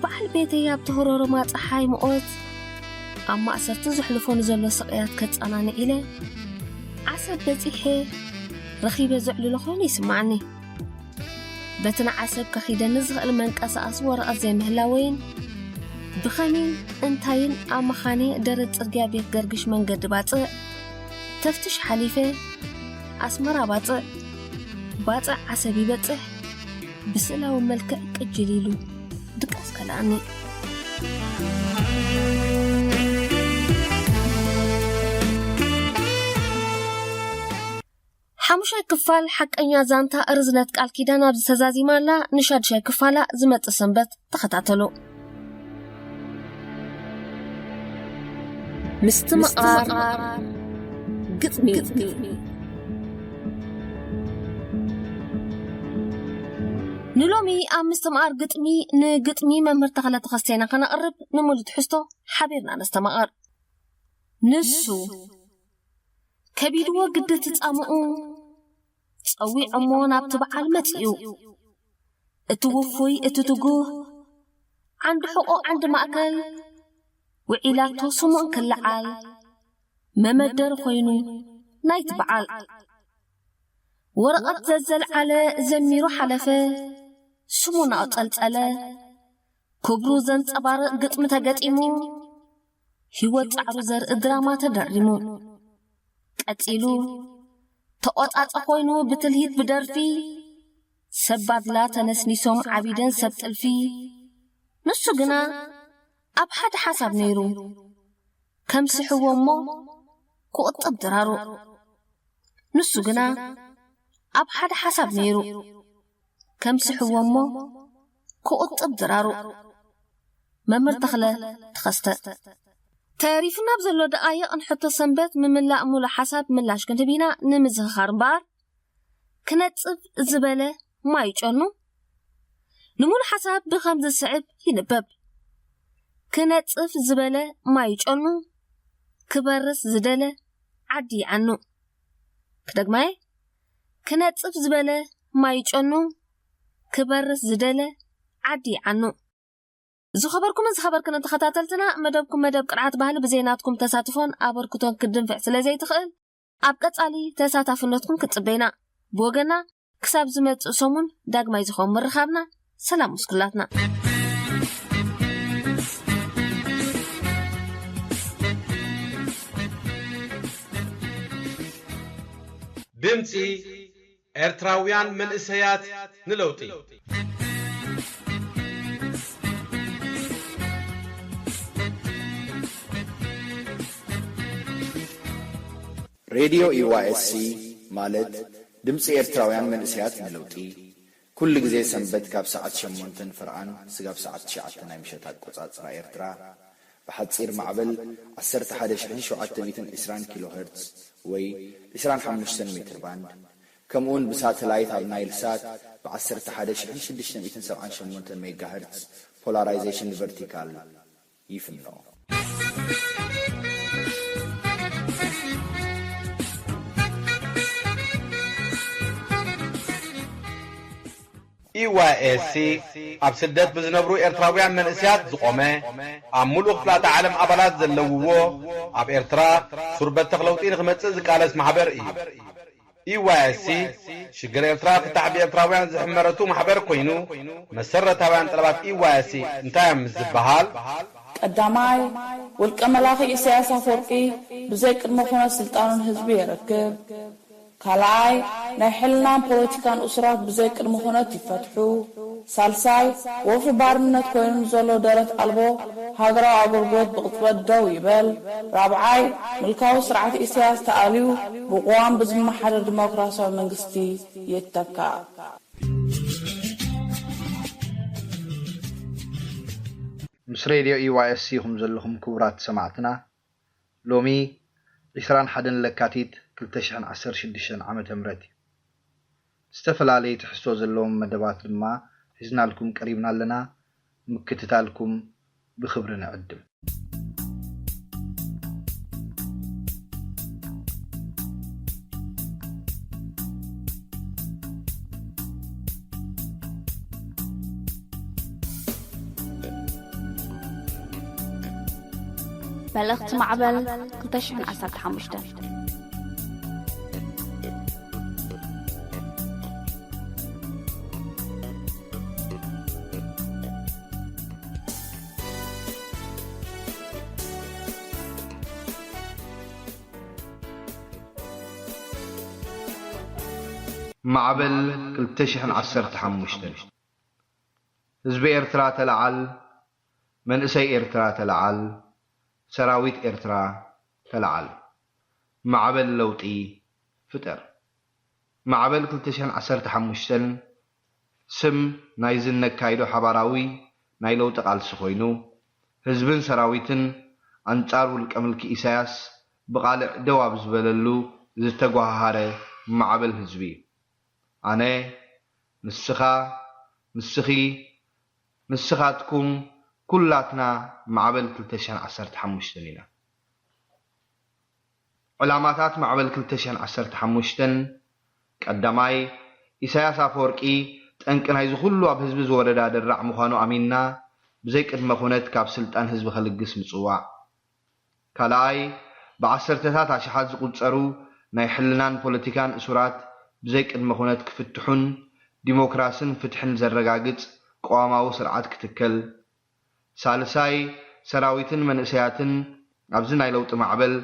በዓል ቤተይ ኣብቲ ህሮሮማ ጸሓይ ሙቐት ኣብ ማእሰርቲ ዘሕልፎ ንዘሎ ስቕያት ከጸናንዕ ኢለ ዓሰብ በጺሐ ረኺበ ዘዕልሎ ኮይኑ ይስምዓኒ። በቲ ንዓሰብ ከኺደኒ ዝኽእል መንቀሳቐሲ ወረቐት ዘይምህላወይን ብኸመይን እንታይን ኣብ መኻነ ደረት ጽርግያ ቤት ገርግሽ መንገዲ ባጽዕ ተፍትሽ ሓሊፈ ኣስመራ ባጽዕ፣ ባጽዕ ዓሰብ ይበጽሕ ብስእላዊ መልክዕ ቅጅል ኢሉ ድቃስ ከልኣኒ። ሓሙሻይ ክፋል ሓቀኛ ዛንታ ርዝነት ቃል ኪዳን ኣብዚ ተዛዚማ ኣላ። ንሻድሻይ ክፋላ ዝመጽእ ሰንበት ተኸታተሉ። ምስትምቓር ግጥሚ። ንሎሚ ኣብ ምስትምቓር ግጥሚ ንግጥሚ መምህር ተኽለ ተኸስተ ኢና ከነቕርብ፣ ንሙሉ ትሕዝቶ ሓቢርና ነስተማቕር። ንሱ ከቢድዎ ግዲ ትጻምኡ ጸዊዖሞ ናብቲ በዓል መጺኡ። እቲ ውፉይ፣ እቲ ትጉህ፣ ዓንዲ ሕቖ፣ ዓንዲ ማእከል፣ ውዒላቶ ስሙ እንክልዓል፣ መመደሪ ኮይኑ ናይቲ በዓል። ወረቐት ዘዘልዓለ ዘሚሩ ሓለፈ፣ ስሙ እናቐጸልጸለ፣ ክብሩ ዘንጸባርቕ ግጥሚ ተገጢሙ፣ ህይወት ጻዕሩ ዘርኢ ድራማ ተደሪሙ። ቀጺሉ ተቖጻጸ ኮይኑ ብትልሂት ብደርፊ፣ ሰብ ባድላ ተነስኒሶም ዓቢደን ሰብ ጥልፊ። ንሱ ግና ኣብ ሓደ ሓሳብ ነይሩ፣ ከም ስሕዎ እሞ ክቑጥብ ድራሩ። ንሱ ግና ኣብ ሓደ ሓሳብ ነይሩ፣ ከም ስሕዎ እሞ ክቑጥብ ድራሩ። መምህር ተኽለ ተኸስተ። ተሪፉና ኣብ ዘሎ ደቓይቕ ንሕቶ ሰንበት ምምላእ ሙሉእ ሓሳብ ምላሽ ክንህብ ኢና። ንምዝኽኻር እምበኣር፣ ክነጽፍ ዝበለ ማይ ጨኑ። ንሙሉእ ሓሳብ ብኸም ዝስዕብ ይንበብ። ክነጽፍ ዝበለ ማይ ጨኑ፣ ክበርስ ዝደለ ዓዲ ይዓኑ። ክደግማየ፣ ክነጽፍ ዝበለ ማይ ጨኑ፣ ክበርስ ዝደለ ዓዲ ይዓኑ። ዝኸበርኩምን ዝኸበርክን ተኸታተልትና፣ መደብኩም መደብ ቅርዓት ባህሊ ብዘይ ናትኩም ተሳትፎን ኣበርክቶን ክትድንፍዕ ስለ ዘይትኽእል፣ ኣብ ቀጻሊ ተሳታፍነትኩም ክንጽበ ኢና። ብወገና፣ ክሳብ ዝመጽእ ሰሙን ዳግማይ ዝኸውን ምርኻብና፣ ሰላም ምስ ኩላትና። ድምጺ ኤርትራውያን መንእሰያት ንለውጢ። ሬድዮ ዩ ዋይ ኤስ ሲ ማለት ድምፂ ኤርትራውያን መንእሰያት ንለውጢ፣ ኩሉ ግዜ ሰንበት ካብ ሰዓት ሸሞንተን ፍርቓን ስጋብ ሰዓት ትሽዓተ ናይ ምሸት ኣቆጻጽራ ኤርትራ፣ ብሓጺር ማዕበል ዓሰርተ ሓደ ሽሕን ሸውዓተ ሚእትን ዕስራን ኪሎ ሄርትዝ ወይ ዕስራን ሓሙሽተን ሜትር ባንድ፣ ከምኡውን ብሳተላይት ኣብ ናይል ሳት ብ ዓሰርተ ሓደ ሽሕን ሽዱሽተ ሚእትን ሰብዓን ሸሞንተን ሜጋ ሄርትዝ ፖላራይዜሽን ቨርቲካል ይፍኖ። ዩ ዋይ ኤስ ሲ ኣብ ስደት ብዝነብሩ ኤርትራውያን መንእሰያት ዝቖመ፣ ኣብ ምሉእ ክፍላተ ዓለም ኣባላት ዘለውዎ፣ ኣብ ኤርትራ ሱር በተኽ ለውጢ ንኽመጽእ ዝቃለስ ማሕበር እዩ። ዩ ዋይ ኤስ ሲ ሽግር ኤርትራ ፍታሕ ብኤርትራውያን ዝሕመረቱ ማሕበር ኮይኑ፣ መሰረታውያን ጠለባት ዩ ዋይ ኤስ ሲ እንታይ እዮም ምስ ዝበሃል፣ ቀዳማይ፣ ውልቀ መላኺ ኢሳያስ ኣፈወርቂ ብዘይ ቅድመ ኩነት ስልጣኑ ንህዝቢ የረክብ። ካልኣይ፣ ናይ ሕልናን ፖለቲካን እሱራት ብዘይ ቅድመ ኩነት ይፈትሑ። ሳልሳይ፣ ወፍሪ ባርነት ኮይኑ ንዘሎ ደረት ኣልቦ ሃገራዊ ኣገልግሎት ብቕጽበት ደው ይበል። ራብዓይ፣ ምልካዊ ስርዓት ኢሳያስ ተኣልዩ ብቅዋም ብዝመሓደር ዲሞክራሲያዊ መንግስቲ ይተካእ። ምስ ሬድዮ ዩ ዋይ ኤስ ኢኹም ዘለኹም ክቡራት ሰማዕትና። ሎሚ ዕስራን ሓደን ለካቲት ክልተ ሽሕን ዓሰርተ ሽዱሽተን ዓመተ ምህረት እዩ። ዝተፈላለዩ ትሕዝቶ ዘለዎም መደባት ድማ ሒዝናልኩም ቀሪብና ኣለና። ምክትታልኩም ብኽብሪ ንዕድም። መልእኽቲ ማዕበል ክልተ ሽሕን ዓሰርተ ሓሙሽተ። ማዕበል ክልተ ሽሕን ዓሰርተ ሓሙሽተን። ህዝቢ ኤርትራ ተለዓል፣ መንእሰይ ኤርትራ ተለዓል፣ ሰራዊት ኤርትራ ተለዓል። ማዕበል ለውጢ ፍጠር። ማዕበል ክልተ ሽሕን ዓሰርተ ሓሙሽተን ስም ናይዚ እነካይዶ ሓባራዊ ናይ ለውጢ ቃልሲ ኮይኑ፣ ህዝብን ሰራዊትን ኣንጻር ውልቀ ምልኪ ኢሳያስ ብቓልዕ ደው ኣብ ዝበለሉ ዝተጓሃሃረ ማዕበል ህዝቢ እዩ። ኣነ፣ ንስኻ፣ ንስኺ፣ ንስኻትኩም፣ ኩላትና ማዕበል ክልተ ሽሕን ዓሰርተ ሓሙሽተን ኢና። ዕላማታት ማዕበል ክልተ ሽሕን ዓሰርተ ሓሙሽተን፣ ቀዳማይ፣ ኢሳያስ ኣፈወርቂ ጠንቂ ናይዚ ኩሉ ኣብ ህዝቢ ዝወረዳ ደራዕ ምዃኑ ኣሚንና፣ ብዘይ ቅድመ ኩነት ካብ ስልጣን ህዝቢ ከልግስ ምጽዋዕ። ካልኣይ፣ ብዓሰርተታት ኣሽሓት ዝቑጸሩ ናይ ሕልናን ፖለቲካን እሱራት ብዘይ ቅድመ ኩነት ክፍትሑን ዲሞክራስን ፍትሕን ዘረጋግጽ ቅዋማዊ ስርዓት ክትከል። ሳልሳይ፣ ሰራዊትን መንእሰያትን ኣብዚ ናይ ለውጢ ማዕበል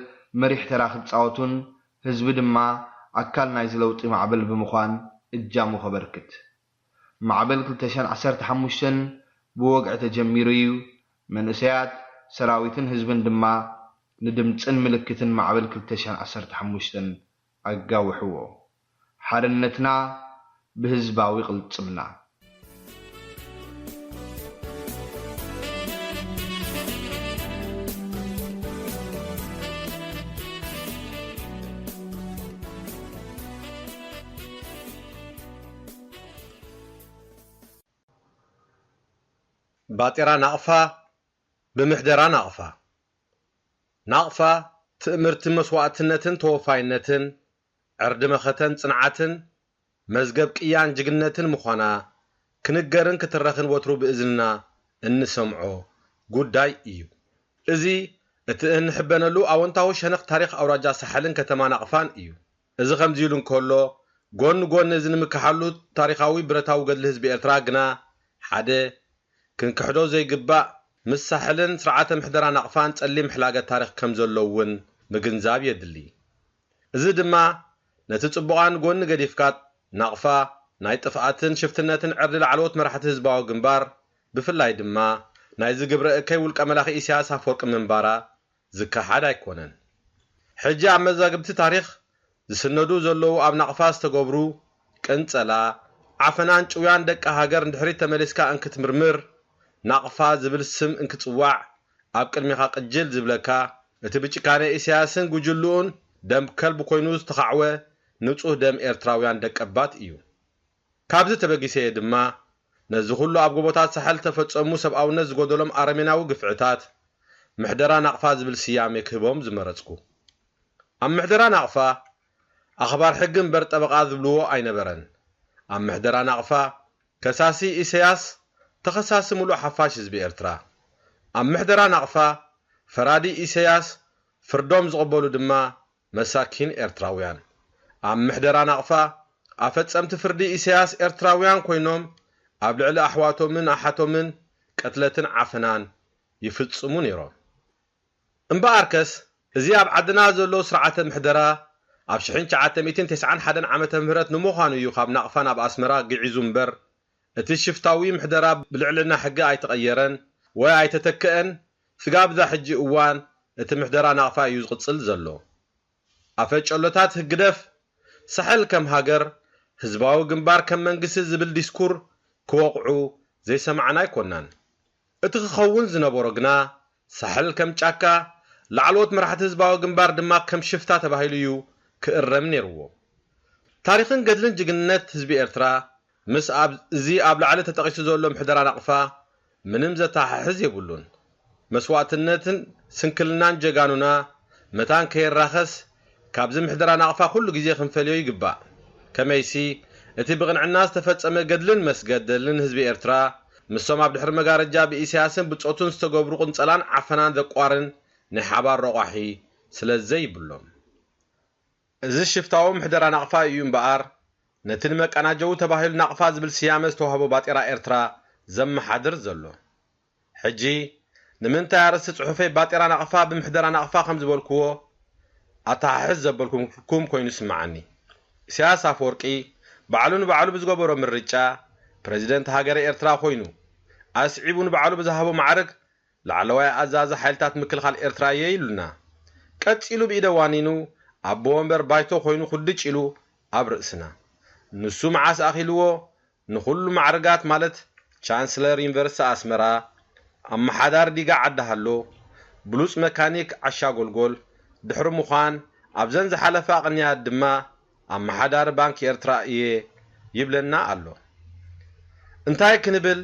መሪሕ ተራ ክጻወቱን ህዝቢ ድማ ኣካል ናይዚ ለውጢ ማዕበል ብምዃን እጃሙ ከበርክት። ማዕበል ክልተ ሽሕን ዓሰርተ ሓሙሽተን ብወግዒ ተጀሚሩ እዩ። መንእሰያት፣ ሰራዊትን ህዝብን ድማ ንድምጽን ምልክትን ማዕበል ክልተ ሽሕን ዓሰርተ ሓሙሽተን ኣጋውሕዎ። ሓርነትና ብህዝባዊ ቅልጽምና። ባጤራ ናቕፋ ብምሕደራ ናቕፋ። ናቕፋ ትእምርቲ መስዋእትነትን ተወፋይነትን፣ ዕርዲ መኸተን ጽንዓትን፣ መዝገብ ቅያን ጅግንነትን ምዃና ክንገርን ክትረኽን ወትሩ ብእዝንና እንሰምዖ ጉዳይ እዩ። እዚ እቲ እንሕበነሉ ኣወንታዊ ሸነኽ ታሪኽ ኣውራጃ ሳሕልን ከተማ ናቕፋን እዩ። እዚ ከምዚ ኢሉ እንከሎ፣ ጎኒ ጎኒ እዚ ንምክሓሉ ታሪኻዊ ብረታዊ ገድሊ ህዝቢ ኤርትራ ግና ሓደ ክንክሕዶ ዘይግባእ ምስ ሳሕልን ስርዓተ ምሕደራ ናቕፋን ጸሊም ሕላገት ታሪኽ ከም ዘሎ እውን ምግንዛብ የድሊ። እዚ ድማ ነቲ ጽቡቓን ጎኒ ገዲፍካ ናቕፋ ናይ ጥፍኣትን ሽፍትነትን ዕርዲ ላዕለዎት መራሕቲ ህዝባዊ ግንባር ብፍላይ ድማ ናይዚ ግብረ እከይ ውልቀ መላኺ ኢሳያስ ኣፈወርቂ ምንባራ ዝከሓድ ኣይኮነን። ሕጂ ኣብ መዛግብቲ ታሪኽ ዝስነዱ ዘለዉ ኣብ ናቕፋ ዝተገብሩ ቅንጸላ፣ ዓፈናን ጭውያን ደቂ ሃገር ንድሕሪት ተመሊስካ እንክትምርምር፣ ናቕፋ ዝብል ስም እንክጽዋዕ ኣብ ቅድሜኻ ቅጅል ዝብለካ እቲ ብጭካነ ኢሳያስን ጉጅልኡን ደም ከልቢ ኮይኑ ዝተኻዕወ ንጹህ ደም ኤርትራውያን ደቀባት እዩ። ካብዚ ተበጊሰ እየ ድማ ነዚ ኩሉ ኣብ ጎቦታት ሳሕል ዝተፈጸሙ ሰብኣውነት ዝጎደሎም ኣረሜናዊ ግፍዕታት ምሕደራ ናቕፋ ዝብል ስያሜ ክህቦም ዝመረጽኩ። ኣብ ምሕደራ ናቕፋ ኣኽባር ሕጊ እምበር ጠበቓ ዝብልዎ ኣይነበረን። ኣብ ምሕደራ ናቕፋ ከሳሲ ኢሰያስ፣ ተኸሳሲ ምሉእ ሓፋሽ ህዝቢ ኤርትራ። ኣብ ምሕደራ ናቕፋ ፈራዲ ኢሰያስ፣ ፍርዶም ዝቕበሉ ድማ መሳኪን ኤርትራውያን። ኣብ ምሕደራ ናቕፋ ኣፈጸምቲ ፍርዲ ኢሰያስ ኤርትራውያን ኮይኖም ኣብ ልዕሊ ኣሕዋቶምን ኣሓቶምን ቅትለትን ዓፈናን ይፍጽሙ ነይሮም። እምበኣርከስ እዚ ኣብ ዓድና ዘሎ ስርዓተ ምሕደራ ኣብ ሽሕን ትሽዓተ ሚእትን ተስዓን ሓደን ዓመተ ምህረት ንምዃኑ እዩ ካብ ናቕፋ ናብ ኣስመራ ግዒዙ እምበር፣ እቲ ሽፍታዊ ምሕደራ ብልዕልና ሕጊ ኣይተቐየረን ወይ ኣይተተክአን። ስጋብ እዛ ሕጂ እዋን እቲ ምሕደራ ናቕፋ እዩ ዝቕጽል ዘሎ። ኣፈጨሎታት ህግደፍ፣ ሳሕል ከም ሃገር፣ ህዝባዊ ግንባር ከም መንግስቲ ዝብል ዲስኩር ክወቕዑ ዘይሰማዕና ኣይኮናን። እቲ ክኸውን ዝነበሮ ግና፣ ሳሕል ከም ጫካ፣ ላዕለዎት መራሕቲ ህዝባዊ ግንባር ድማ ከም ሽፍታ ተባሂሉ እዩ ክእረም ነይርዎ። ታሪኽን ገድልን ጅግንነት ህዝቢ ኤርትራ ምስ ኣብ፣ እዚ ኣብ ላዕሊ ተጠቒሱ ዘሎ ምሕደራ ናቕፋ ምንም ዘተሓሕዝ የብሉን። መስዋእትነትን ስንክልናን ጀጋኑና መታን ከየራኸስ፣ ካብዚ ምሕደራ ናቕፋ ኩሉ ግዜ ክንፈልዮ ይግባእ። ከመይሲ፣ እቲ ብቕንዕና ዝተፈጸመ ገድልን መስገደልን ህዝቢ ኤርትራ፣ ምስቶም ኣብ ድሕሪ መጋረጃ ብኢሳያስን ብጾቱን ዝተገብሩ ቅንጸላን ዓፈናን ዘቋርን ናይ ሓባር ረቋሒ ስለ ዘይብሎም። እዚ ሽፍታዊ ምሕደራ ናቕፋ እዩ እምበኣር፣ ነቲ ንመቀናጀዊ ተባሂሉ ናቕፋ ዝብል ስያመ ዝተዋህቦ ባጤራ ኤርትራ ዘመሓድር ዘሎ። ሕጂ፣ ንምንታይ ኣርእስቲ ጽሑፈይ ባጤራ ናቕፋ ብምሕደራ ናቕፋ ከም ዝበልክዎ ኣተሓሕዝ ዘበልኩም ኮይኑ ይስምዓኒ። ኢሳያስ ኣፈወርቂ ባዕሉ ንባዕሉ ብዝገበሮ ምርጫ ፕረዚደንት ሃገረ ኤርትራ ኮይኑ፣ ኣስዒቡ ንባዕሉ ብዝሃቦ ማዕርግ ላዕለዋይ ኣዛዚ ሓይልታት ምክልኻል ኤርትራ እየ ኢሉና። ቀጺሉ ብኢደ ዋኒኑ ኣቦ ወንበር ባይቶ ኮይኑ ኩድጭ ኢሉ ኣብ ርእስና። ንሱ መዓስ ኣኺልዎ ንኹሉ ማዕርጋት ማለት ቻንስለር ዩኒቨርሲቲ ኣስመራ፣ ኣመሓዳሪ ዲጋ ዓዲ ሃሎ፣ ብሉጽ መካኒክ ዓሻ ጎልጎል ድሕሪ ምዃን ኣብዘን ዝሓለፋ ቅንያት ድማ ኣመሓዳሪ ባንክ ኤርትራ እየ ይብለና ኣሎ። እንታይ ክንብል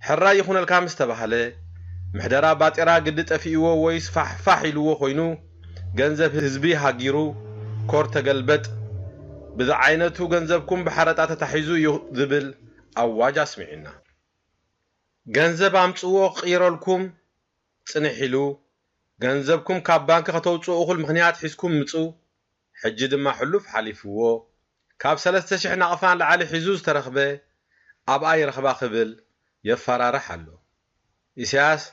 ሕራይ ይኹነልካ ምስ ተባህለ፣ ምሕደራ ባጤራ ግዲ ጠፊእዎ ወይስ ፋሕ ፋሕ ኢልዎ ኮይኑ፣ ገንዘብ ህዝቢ ሃጊሩ፣ ኮር ተገልበጥ፣ ብዝዓይነቱ ገንዘብኩም ብሓረጣ ተታሒዙ እዩ ዝብል ኣዋጅ ኣስሚዑና። ገንዘብ ኣምጽዎ ክቕይረልኩም ጽንሕ ኢሉ፣ ገንዘብኩም ካብ ባንክ ከተውጽኡ እኹል ምኽንያት ሒዝኩም ምጹ፣ ሕጂ ድማ ሕሉፍ ሓሊፍዎ፣ ካብ ሰለስተ ሽሕ ናቕፋ ንላዕሊ ሒዙ ዝተረኽበ ኣብኣ ይረኽባ ክብል የፈራርሕ ኣሎ። ኢሳያስ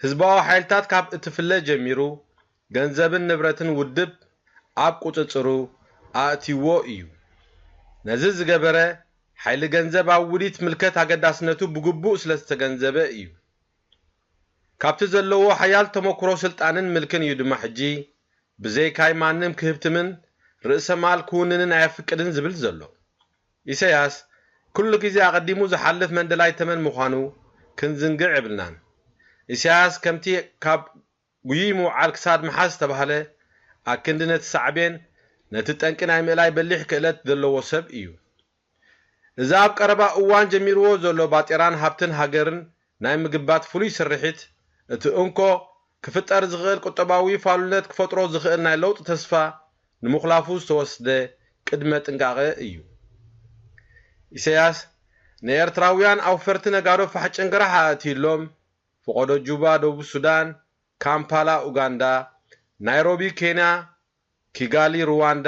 ህዝባዊ ሓይልታት ካብ እትፍለ ጀሚሩ ገንዘብን ንብረትን ውድብ ኣብ ቁጽጽሩ ኣእትይዎ እዩ። ነዚ ዝገበረ ሓይሊ ገንዘብ ኣብ ውዲት ምልከት ኣገዳስነቱ ብግቡእ ስለ ዝተገንዘበ እዩ። ካብቲ ዘለዎ ሓያል ተመኩሮ ስልጣንን ምልክን እዩ ድማ ሕጂ ብዘይካይ ማንም ክህብትምን ርእሰ ማል ክውንንን ኣየፍቅድን ዝብል ዘሎ። ኢሳያስ ኩሉ ግዜ ኣቐዲሙ ዝሓልፍ መንደላይ ተመን ምዃኑ ክንዝንግዕ የብልናን። ኢሳያስ ከምቲ ካብ ጉይይ ምውዓል ክሳድ ምሓዝ ዝተባህለ ኣክንዲ ነቲ ሳዕቤን ነቲ ጠንቂ ናይ ምእላይ በሊሕ ክእለት ዘለዎ ሰብ እዩ። እዚ ኣብ ቀረባ እዋን ጀሚርዎ ዘሎ ባጤራን ሃብትን ሃገርን ናይ ምግባት ፍሉይ ስርሒት፣ እቲ እንኮ ክፍጠር ዝኽእል ቁጠባዊ ፋሉልነት ክፈጥሮ ዝኽእል ናይ ለውጢ ተስፋ ንምኹላፉ ዝተወስደ ቅድመ ጥንቃቐ እዩ። ኢሳያስ ንኤርትራውያን ኣውፈርቲ ነጋዶ ፋሕ ጭንግራሕ ኣእትዩሎም፣ ፈቖዶ ጁባ ደቡብ ሱዳን፣ ካምፓላ ኡጋንዳ፣ ናይሮቢ ኬንያ፣ ኪጋሊ ሩዋንዳ፣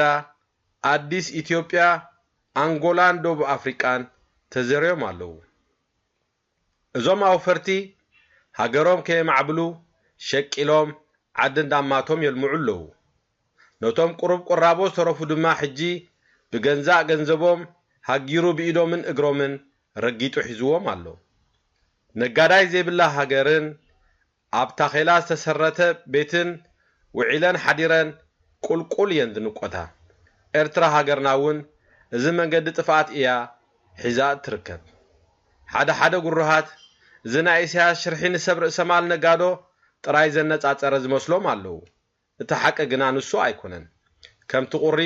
ኣዲስ ኢትዮጵያ፣ ኣንጎላን ደቡብ ኣፍሪቃን ተዘርዮም ኣለዉ። እዞም ኣውፈርቲ ሃገሮም ከየማዕብሉ ሸቂሎም ዓዲ እንዳማቶም የልምዑ ኣለዉ። ነቶም ቁሩብ ቁራቦ ዝተረፉ ድማ ሕጂ ብገንዛእ ገንዘቦም ሃጊሩ ብኢዶምን እግሮምን ረጊጡ ሒዝዎም ኣሎ። ነጋዳይ ዘይብላ ሃገርን ኣብ ታኼላ ዝተሰረተ ቤትን ውዒለን ሓዲረን ቁልቁል እየን ዝንቆታ። ኤርትራ ሃገርና እውን እዚ መንገዲ ጥፍኣት እያ ሒዛ እትርከብ። ሓደ ሓደ ጉሩሃት እዚ ናይ ኢሳያስ ሽርሒ ንሰብ ርእሰ ማል ነጋዶ ጥራይ ዘነጻጸረ ዝመስሎም ኣለዉ። እቲ ሓቂ ግና ንሱ ኣይኮነን። ከምቲ ቁሪ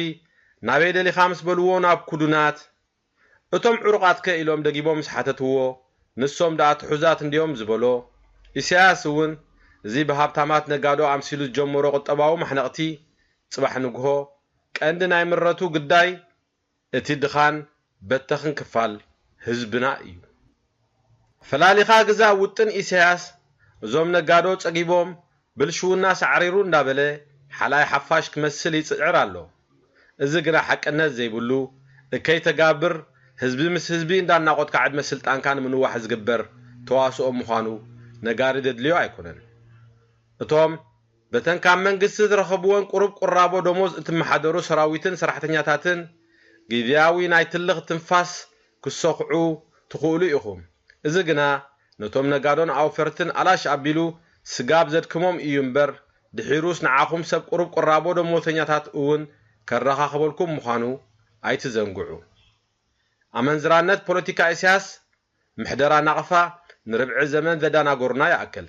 ናበይ ደሊኻ ምስ በልዎ ናብ ኩዱናት፣ እቶም ዕሩቓትከ ኢሎም ደጊቦም ምስ ሓተትዎ፣ ንሶም ደኣ ትሑዛት እንድዮም ዝበሎ። ኢሳያስ እውን እዚ ብሃብታማት ነጋዶ ኣምሲሉ ዝጀመሮ ቁጠባዊ ማሕነቕቲ ጽባሕ ንግሆ ቀንዲ ናይ ምረቱ ግዳይ እቲ ድኻን በተኽን ክፋል ህዝብና እዩ። ፈላሊኻ ግዛእ ውጥን ኢሳያስ እዞም ነጋዶ ጸጊቦም ብልሽውና ሳዕሪሩ እንዳበለ ሓላይ ሓፋሽ ክመስል ይጽዕር ኣሎ። እዚ ግና ሓቅነት ዘይብሉ እከይ ተጋብር ህዝቢ ምስ ህዝቢ እንዳናቖትካ ዕድመ ስልጣንካ ንምንዋሕ ዝግበር ተዋስኦ ምዃኑ ነጋሪ ደድልዮ ኣይኮነን። እቶም በተን ካብ መንግስቲ ዝረኸብወን ቁሩብ ቁራቦ ደሞዝ እትመሓደሩ ሰራዊትን ሰራሕተኛታትን ግዝያዊ ናይ ትልኽ ትንፋስ ክሰኹዑ ትኽእሉ ኢኹም። እዚ ግና ነቶም ነጋዶን ኣውፈርትን ኣላሽ ኣቢሉ ስጋብ ዘድክሞም እዩ እምበር፣ ድሒሩስ ንዓኹም ሰብ ቁሩብ ቁራቦ ደሞዝተኛታት እውን ከረኻኽበልኩም ምዃኑ ኣይትዘንግዑ። ኣመንዝራነት ፖለቲካ ኢሳያስ ምሕደራ ናቕፋ ንርብዒ ዘመን ዘዳናጎሩና ይኣክል።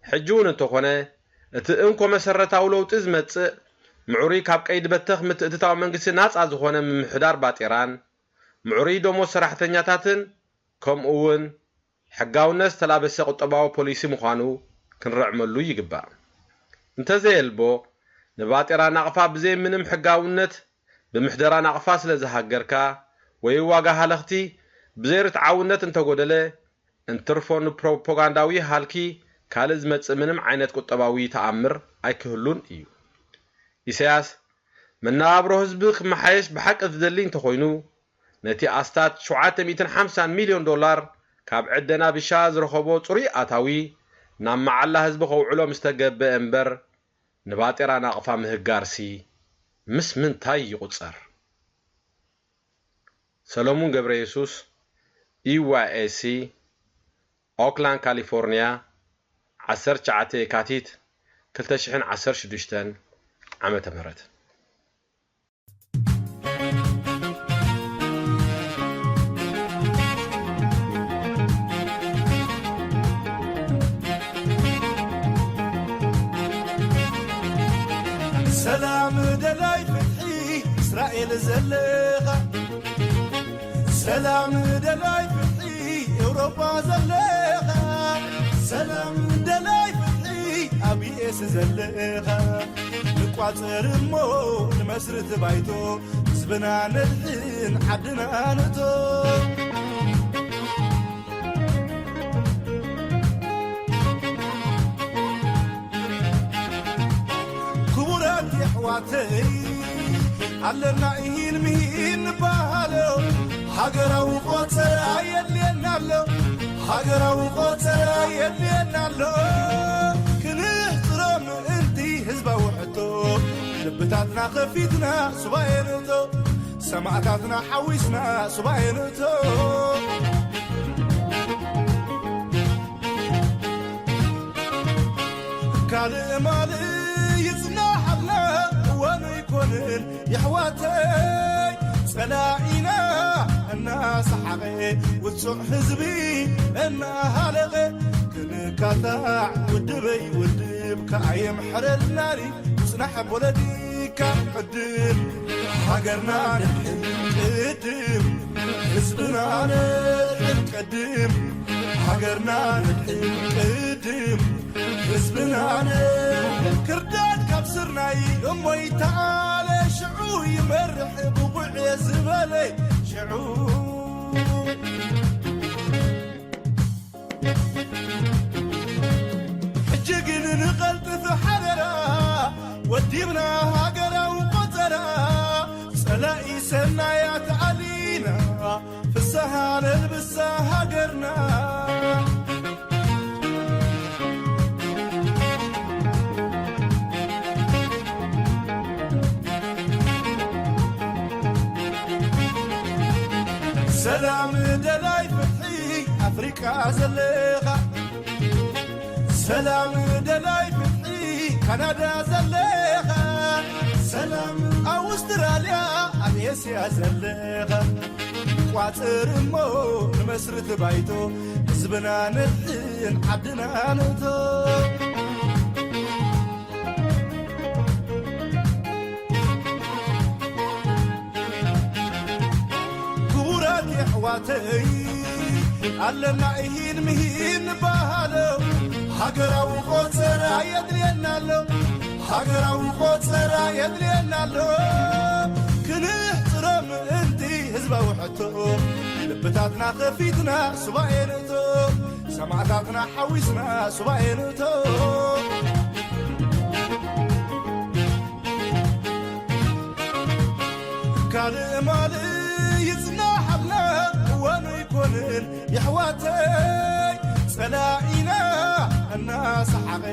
ሕጂ እውን እንተኾነ፣ እቲ እንኮ መሰረታዊ ለውጢ ዝመጽእ፣ ምዕሩይ ካብ ቀይዲ በተኽ ምትእትታው መንግስቲ ናጻ ዝኾነ ምምሕዳር ባጤራን፣ ምዕሩይ ደሞዝ ሰራሕተኛታትን፣ ከምኡ እውን ሕጋውነት ዝተላበሰ ቁጠባዊ ፖሊሲ ምዃኑ ክንርዕመሉ ይግባእ። እንተዘየልቦ፣ ንባጤራ ናቕፋ ብዘይ ምንም ሕጋውነት ብምሕደራ ናቕፋ ስለ ዝሃገርካ፣ ወይ ዋጋ ሃለኽቲ ብዘይ ርትዓውነት እንተጎደለ፣ እንትርፎ ንፕሮፓጋንዳዊ ሃልኪ ካልእ ዝመጽእ ምንም ዓይነት ቁጠባዊ ተኣምር ኣይክህሉን እዩ። ኢሳያስ፣ መነባብሮ ህዝቢ ክመሓየሽ ብሓቂ ዝደሊ እንተኾይኑ፣ ነቲ ኣስታት ሸውዓተ ሚእትን ሓምሳን ሚልዮን ዶላር ካብ ዕደና ብሻ ዝረኸቦ ጽሩይ ኣታዊ ናብ መዓላ ህዝቢ ከውዕሎ ምስ ተገብአ እምበር፣ ንባጤራ ናቕፋ ምህጋርሲ ምስ ምንታይ ይቑጸር? ሰለሙን ገብረየሱስ፣ ኢዋይኤሲ፣ ኦክላንድ ካሊፎርኒያ፣ ዓሰርተ ትሽዓተ የካቲት ክልተ ሽሕን ዓሰርተ ሽዱሽተን ዓመተ ምህረት። ሰላም ደላይ ፍትሒ እስራኤል ዘለኻ፣ ሰላም ደላይ ፍትሒ ኤውሮጳ ዘለኻ፣ ሰላም ደላይ ፍትሒ ኣብ ዩኤስ ዘለኻ፣ ንቋጸር እሞ ንመስርት ባይቶ፣ ህዝብና ነድሕን ዓድና ንእቶ። ክቡራት የሕዋተይ ኣለና ኢሂን ምሂን ንበሃሎ፣ ሃገራዊ ቆጸራ የድልየና ኣሎ፣ ሃገራዊ ቆጸራ የድልየና ኣሎ። ክንሕጽሮ ምእንቲ ህዝባዊ ሕቶ፣ ልብታትና ከፊትና ሱባኤ ንእቶ፣ ሰማእታትና ሓዊስና ሱባኤ ንእቶ። ካልእ ማልእ ይጽናሓልና እዋኑ ኣይኮንን የሕዋተይ፣ ጸላኢና እናሰሓቐ ውጹዕ ህዝቢ እናሃለቐ ክንካታዕ ውድበይ ውድብካ ኣየምሕረልናን እዩ። ጽናሕ ፖለቲካ ቅድም፣ ሃገርና ነድሕን ቅድም፣ ህዝብና ነድሕን ቅድም፣ ሃገርና ነድሕን ቅድም፣ ህዝብና ነድሕን። ክርዳድ ካብ ስርናይ እሞ ይተዓለ ሽዑ ይመርሕ ብቑዕ ዝበለ ሽዑ። ሕጂ ግን ንቐልጥፍ ሓደራ፣ ወዲብና ሃገራዊ ቆጸራ፣ ጸላኢ ሰናያት ኣሊና፣ ፍስሃ ነልብሳ ሃገርና። ሰላም ደላይ ፍትሒ ኣፍሪቃ ዘለኻ፣ ሰላም ደላይ ፍትሒ ካናዳ ዘለኻ፣ ሰላም ኣውስትራልያ ኣብ ኤስያ ዘለኻ፣ ቋጽር እሞ ንመስርት ባይቶ፣ ህዝብና ነድሕን ዓድና ንእቶ። ክቡራት የሕዋተይ ኣለና ኢሂን ምሂን ንበሃሎ፣ ሃገራዊ ቆጸራ የድልየና ኣሎ፣ ሃገራዊ ቆጸራ የድልየና ኣሎ። ክንሕጽሮ ምእንቲ ህዝባዊ ሕቶ፣ ልብታትና ከፊትና ሱባኤ ንእቶ፣ ሰማእታትና ሓዊስና ሱባኤ ንእቶ። ካልእ ማልእ ይጽናሓልና እዋኑ ኣይኮንን የሕዋተይ፣ ጸላኢና እና እናሰሓቐ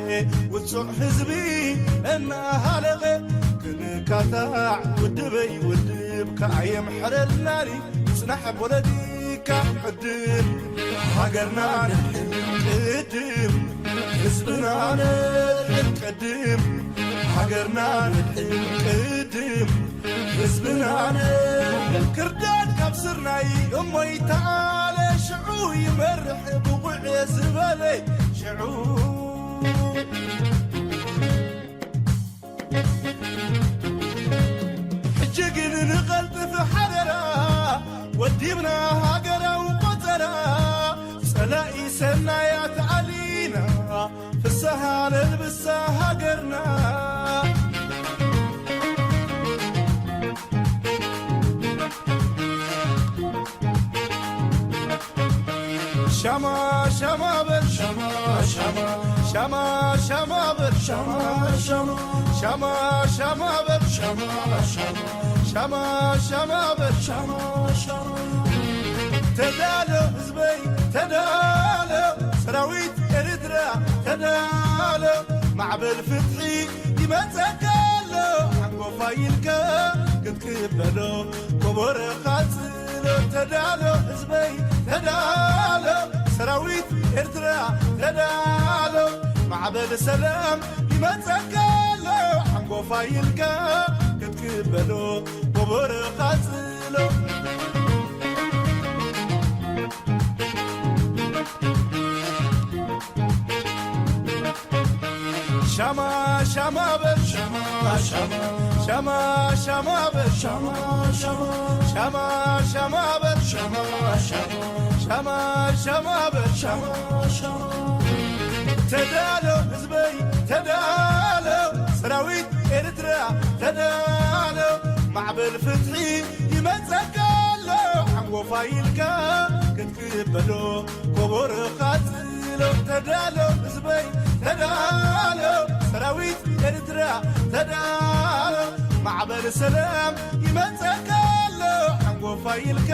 ውጹዕ ህዝቢ እናሃለቐ ክንካታዕ ውድበይ ውድብ ከኣ የምሕረልናኒ። ይጽናሕ ፖለቲካ ዕድል ሃገርና ነድሕን ቅድም ህዝብና ነድሕን ቅድም ሃገርና ነድሕን ቅድም ህዝብና ነድሕን ክርዳድ ካብ ስርናይ እሞይ ተዓለ ሽዑ ይመርሕ ብቑዕ ዝበለ ሽዑ ሕጂ ግን ንቐልጥፍ ሓደራ ወዲብና ሃገራዊ ቆጸራ ጸላኢ ሰናያት ኣሊና ፍስሃ ነልብሳ ሃገርና። ሻማ ሻማ በል ሻማ ሻማ ሻማ ሻማ በል ሻማ ሻማ ሻማ ሻማ በል ሻማ ሻማ ሻማ ሻማ በል ሻማ ሻማ ተዳሎ ህዝበይ ተዳሎ ሰራዊት ኤርትራ ተዳሎ ማዕበል ፍትሒ ይመጸካ ኣሎ ሓንጎፋይ ኢልካ ክትቅበሎ ኮቦረ ኻጽሎ ተዳሎ ህዝበይ ተዳሎ ሰራዊት ኤርትራ ተዳሎ ማዕበል ሰላም ይመጸካ ኣሎ ሓንጎፋይ ኢልካ ክትቅበሎ ኮቦረ ኻጽሎ ሻማ ሻማ በል ሻማ ሻማ ሻማ ሻማ በል ሻማ ሻማ ሻማ ሻማ በል ሻማ ሻማ ሻማ ሻማ በል ሻማ ሻማ ተዳሎ ህዝበይ ተዳሎ ሰራዊት ኤርትራ ተዳሎ ማዕበል ፍትሒ ይመጸካ ኣሎ ሓንጎፋ ኢልካ ክትቅበሎ ኮቦርኻ ጽሎ ተዳሎ ህዝበይ ተዳሎ ሰራዊት ኤርትራ ተዳሎ ማዕበል ሰላም ይመጸካ ኣሎ ሓንጎፋ ኢልካ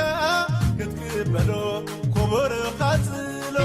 ክትቅበሎ ኮቦርኻ ጽሎ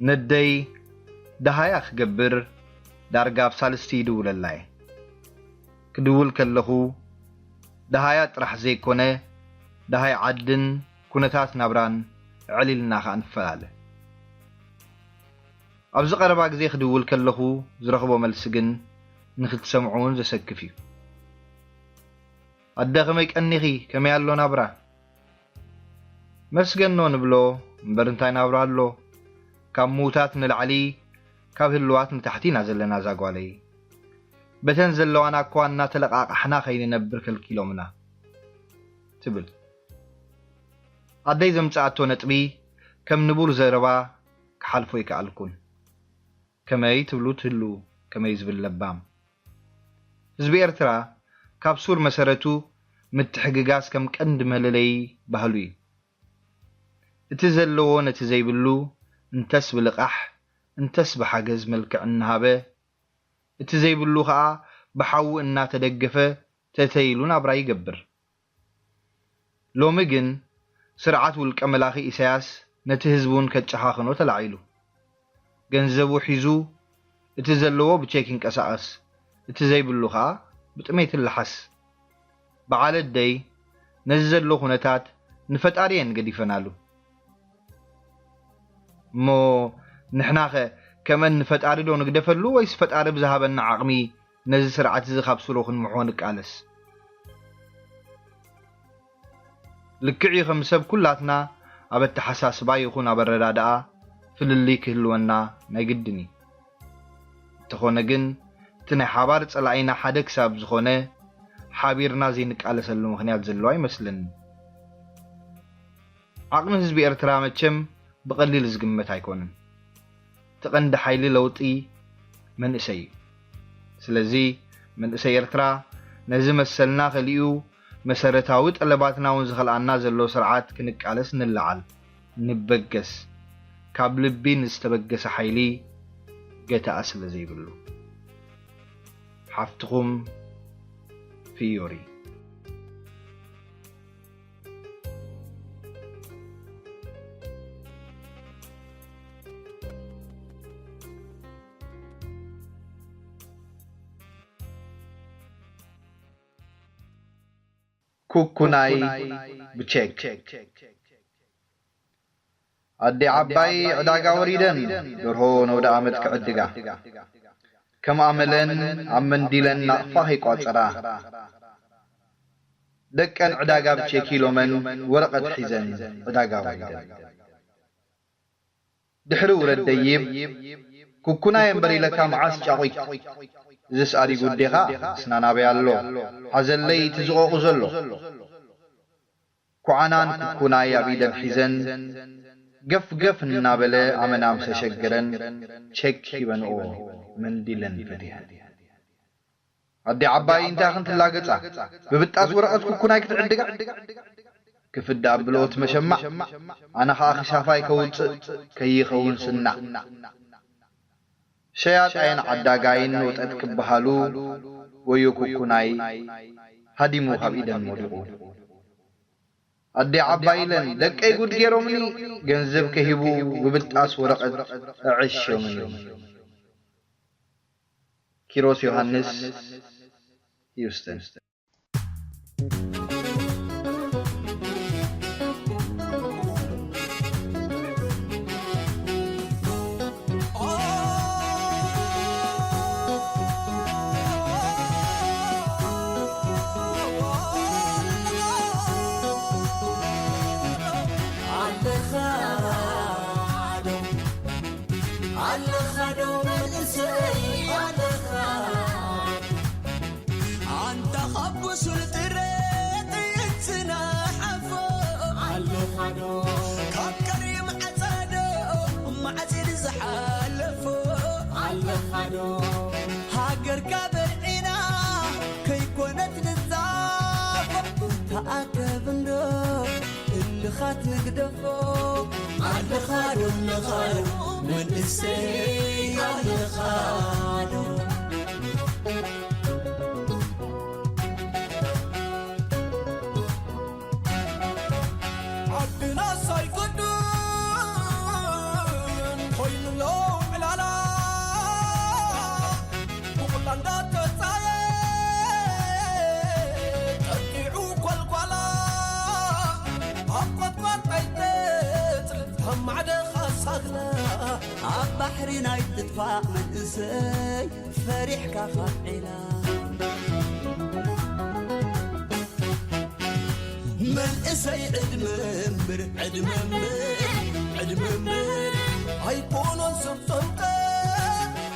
ነደይ ደሃያ ክገብር ዳርጋ ኣብ ሳልስቲ ይድውለላ እየ። ክድውል ከለኹ ደሃያ ጥራሕ ዘይኮነ ደሃይ ዓድን ኩነታት ናብራን ዕዕል ኢልና ኸኣ ንፈላለ። ኣብዚ ቀረባ ግዜ ክድውል ከለኹ ዝረኽቦ መልሲ ግን ንኽትሰምዑ እውን ዘሰክፍ እዩ። ኣደ ከመይ ቀኒኺ? ከመይ ኣሎ ናብራ? መስገኖ ንብሎ እምበር እንታይ ናብራ ኣሎ? ካብ ምዉታት ንላዕሊ ካብ ህልዋት ንታሕቲ ኢና ዘለና እዛ ጓለይ። በተን ዘለዋና እኳ እናተለቓቓሕና ከይንነብር ከልኪሎምና ትብል። ኣደይ ዘምጽኣቶ ነጥቢ ከም ንቡር ዘረባ ክሓልፎ ኣይከኣልኩን። ከመይ ትብሉ ትህልዉ ከመይ ዝብል ለባም ህዝቢ ኤርትራ ካብ ሱር መሰረቱ ምትሕግጋዝ ከም ቀንዲ መለለዪ ባህሉ እዩ። እቲ ዘለዎ ነቲ ዘይብሉ እንተስ ብልቓሕ እንተስ ብሓገዝ መልክዕ እናሃበ እቲ ዘይብሉ ኸኣ ብሓዊ እናተደገፈ ተተይ ኢሉ ናብራ ይገብር። ሎሚ ግን ስርዓት ውልቀ መላኺ ኢሳያስ ነቲ ህዝቢ እውን ከጨኻኽኖ ተላዒሉ። ገንዘቡ ሒዙ እቲ ዘለዎ ብቼክ ይንቀሳቐስ፣ እቲ ዘይብሉ ኸኣ ብጥሜት ይለሓስ። በዓል ኣደይ ነዚ ዘሎ ኩነታት ንፈጣሪ እየን ገዲፈናሉ። እሞ ንሕናኸ ከምአን ንፈጣሪ ዶ ንግደፈሉ ወይስ ፈጣሪ ብዝሃበና ዓቕሚ ነዚ ስርዓት እዚ ካብ ስሩ ክንምሕዎ ንቃለስ? ልክዕ እዩ፣ ከም ሰብ ኩላትና ኣብ ኣተሓሳስባ ይኹን ኣብ ኣረዳድኣ ፍልልይ ክህልወና ናይ ግድን እዩ። እንተኾነ ግን እቲ ናይ ሓባር ጸላኢና ሓደ ክሳብ ዝኾነ ሓቢርና ዘይንቃለሰሉ ምኽንያት ዘሎ ኣይመስልን። ዓቕሚ ህዝቢ ኤርትራ መቸም ብቐሊል ዝግመት ኣይኮነን። እቲ ቀንዲ ሓይሊ ለውጢ መንእሰይ እዩ። ስለዚ መንእሰይ ኤርትራ ነዚ መሰልና ከሊኡ መሰረታዊ ጠለባትና እውን ዝኸልኣና ዘሎ ስርዓት ክንቃለስ ንለዓል፣ ንበገስ። ካብ ልቢ ንዝተበገሰ ሓይሊ ገታኣ ስለ ዘይብሉ። ሓፍትኹም ፊዮሪ። ኩኩናይ ብቼክ። ኣዴ ዓባይ ዕዳጋ ወሪደን ደርሆ ነውደ ዓመት ክዕድጋ። ከም ኣመለን ኣብ መንዲለን ናቕፋ ከይቋጸራ። ደቀን ዕዳጋ ብቼክ ኢሎመን ወረቐት ሒዘን ዕዳጋ ወሪደን። ድሕሪ ውረድ ደይብ፣ ኩኩናይ እምበር ኢለካ መዓስ ጫቑት? እዝስ ኣዲጉ ኣዴኻ እስና ናበይ ኣሎ? ሓዘለይ እቲ ዝቖቑ ዘሎ። ኩዓናን ኩኩናይ ኣብ ኢደን ሒዘን፣ ገፍ ገፍ እናበለ ኣመና ምስ ኣሸገረን፣ ቸክ ሂበንኦ መንዲለን ፈቲሐን። ኣዴ ዓባይ እንታይ ክንትላገጻ? ብብጣስ ወረቐት ኩኩናይ ክትዕድጋ? ክፍዳ ኣብልኦት መሸማዕ፣ ኣነ ኸኣ ክሻፋይ ከውጽእ ከይኸውን ስናዕ። ሸያጣይን ዓዳጋይን ወጠጥ ክበሃሉ፣ ወዮ ኩኩናይ ሃዲሙ ካብ ኢደን ወዲቑ። ኣዴ ዓባይ ኢለን፣ ደቀይ ጉድ ገይሮምኒ፣ ገንዘብ ከሂቡ ብብጣስ ወረቐት ኣዐሽዮምኒ። ኪሮስ ዮሃንስ፣ ሂውስተን። ኣለኻ ዶ መንእሰይ ኣለኻ? ኣንታ ካብ ብሱል ጥረ ጥይት ዝነሓፎ ኣለኻ ዶ? ካብ ከሪም ዓጸዶ ማዕጺድ ዝሓለፎ ኣለኻ ዶ? ሃገርካ በልዒና ከይኮነት ንጻፎ ተኣከብ እንዶ እልኻት ንግደፎ። ኣለኻ ዶ ኣለኻ ዶ መንእሰይ ኣለኻ ዶ? ዓድና ሳይገድን ኮይኑሎ ዕላላ ብቑላ እንዳተጻየ ጠጢዑ ኳልኳላ ኣብ ቆጥቋጥ ኣይተጽል ካብ ማዕደ ኻሳኽላ ኣብ ባሕሪ ናይ ትጥፋእ መንእሰይ ፈሪሕካ ካብ ዒላ መንእሰይ ዕድመ እምብር ዕድመ እምብር ዕድመ እምብር ኣይኮኖን ሰብ ጠምቀ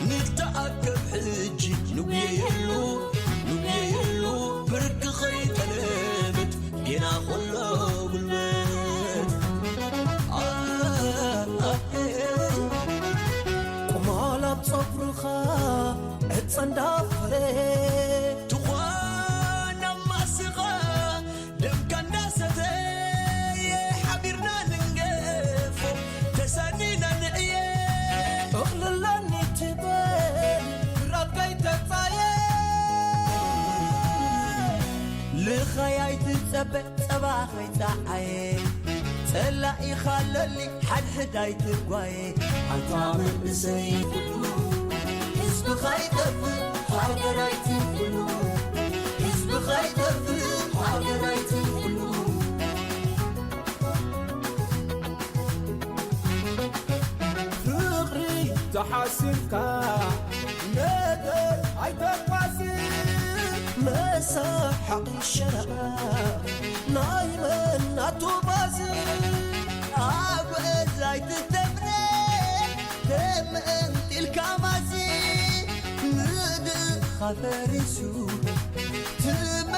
ንተኣከብ ሕጂ ንጉየየሉ ንጉየየሉ ብርክ ኸይተለምድ ጌና ኸሎ ጉልበት ቁማል ኣብ ጸጉርኻ ዕጸ እንዳፈረ ትኾን ኣብ ማስኻ ደምካ እንዳሰተየ ሓቢርና ንንገፎ ተሳኒና ንዕየ እኽልለኒ ትበል ራብካይ ተጻየ ልኻይ ኣይትጸበ ጸባ ኸይጸዓየ ጸላኢኻ ኣለሊ ሓድሕድ ኣይትጓየ ኣንታ መንእሰይ ኩሉ ህዝብኻ ይጠፍእ ሃገር ኣይትንኩሉ ህዝብኻ ይጠፍእ ሃገር ኣይትንኩሉ ፍቕሪ ተሓሲብካ ነገር ኣይተጓዝን መሳሓቒ ሸረባ ናይ መን ናቱ ባዝን ኣብ እዛ ኣይትተብረ ተመንጢልካ ማዚ ምድኻ ፈሪሱ ትመ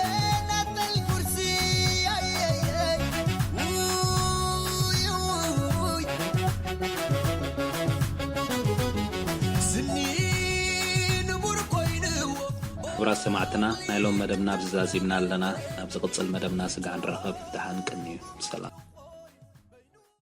ክቡራት ሰማዕትና፣ ናይ ሎም መደብና ኣብዚ ዛዚምና ኣለና። ናብ ዝቕጽል መደብና ስጋዕ ንራኸብ። ደሓን ቅንዩ። ሰላም።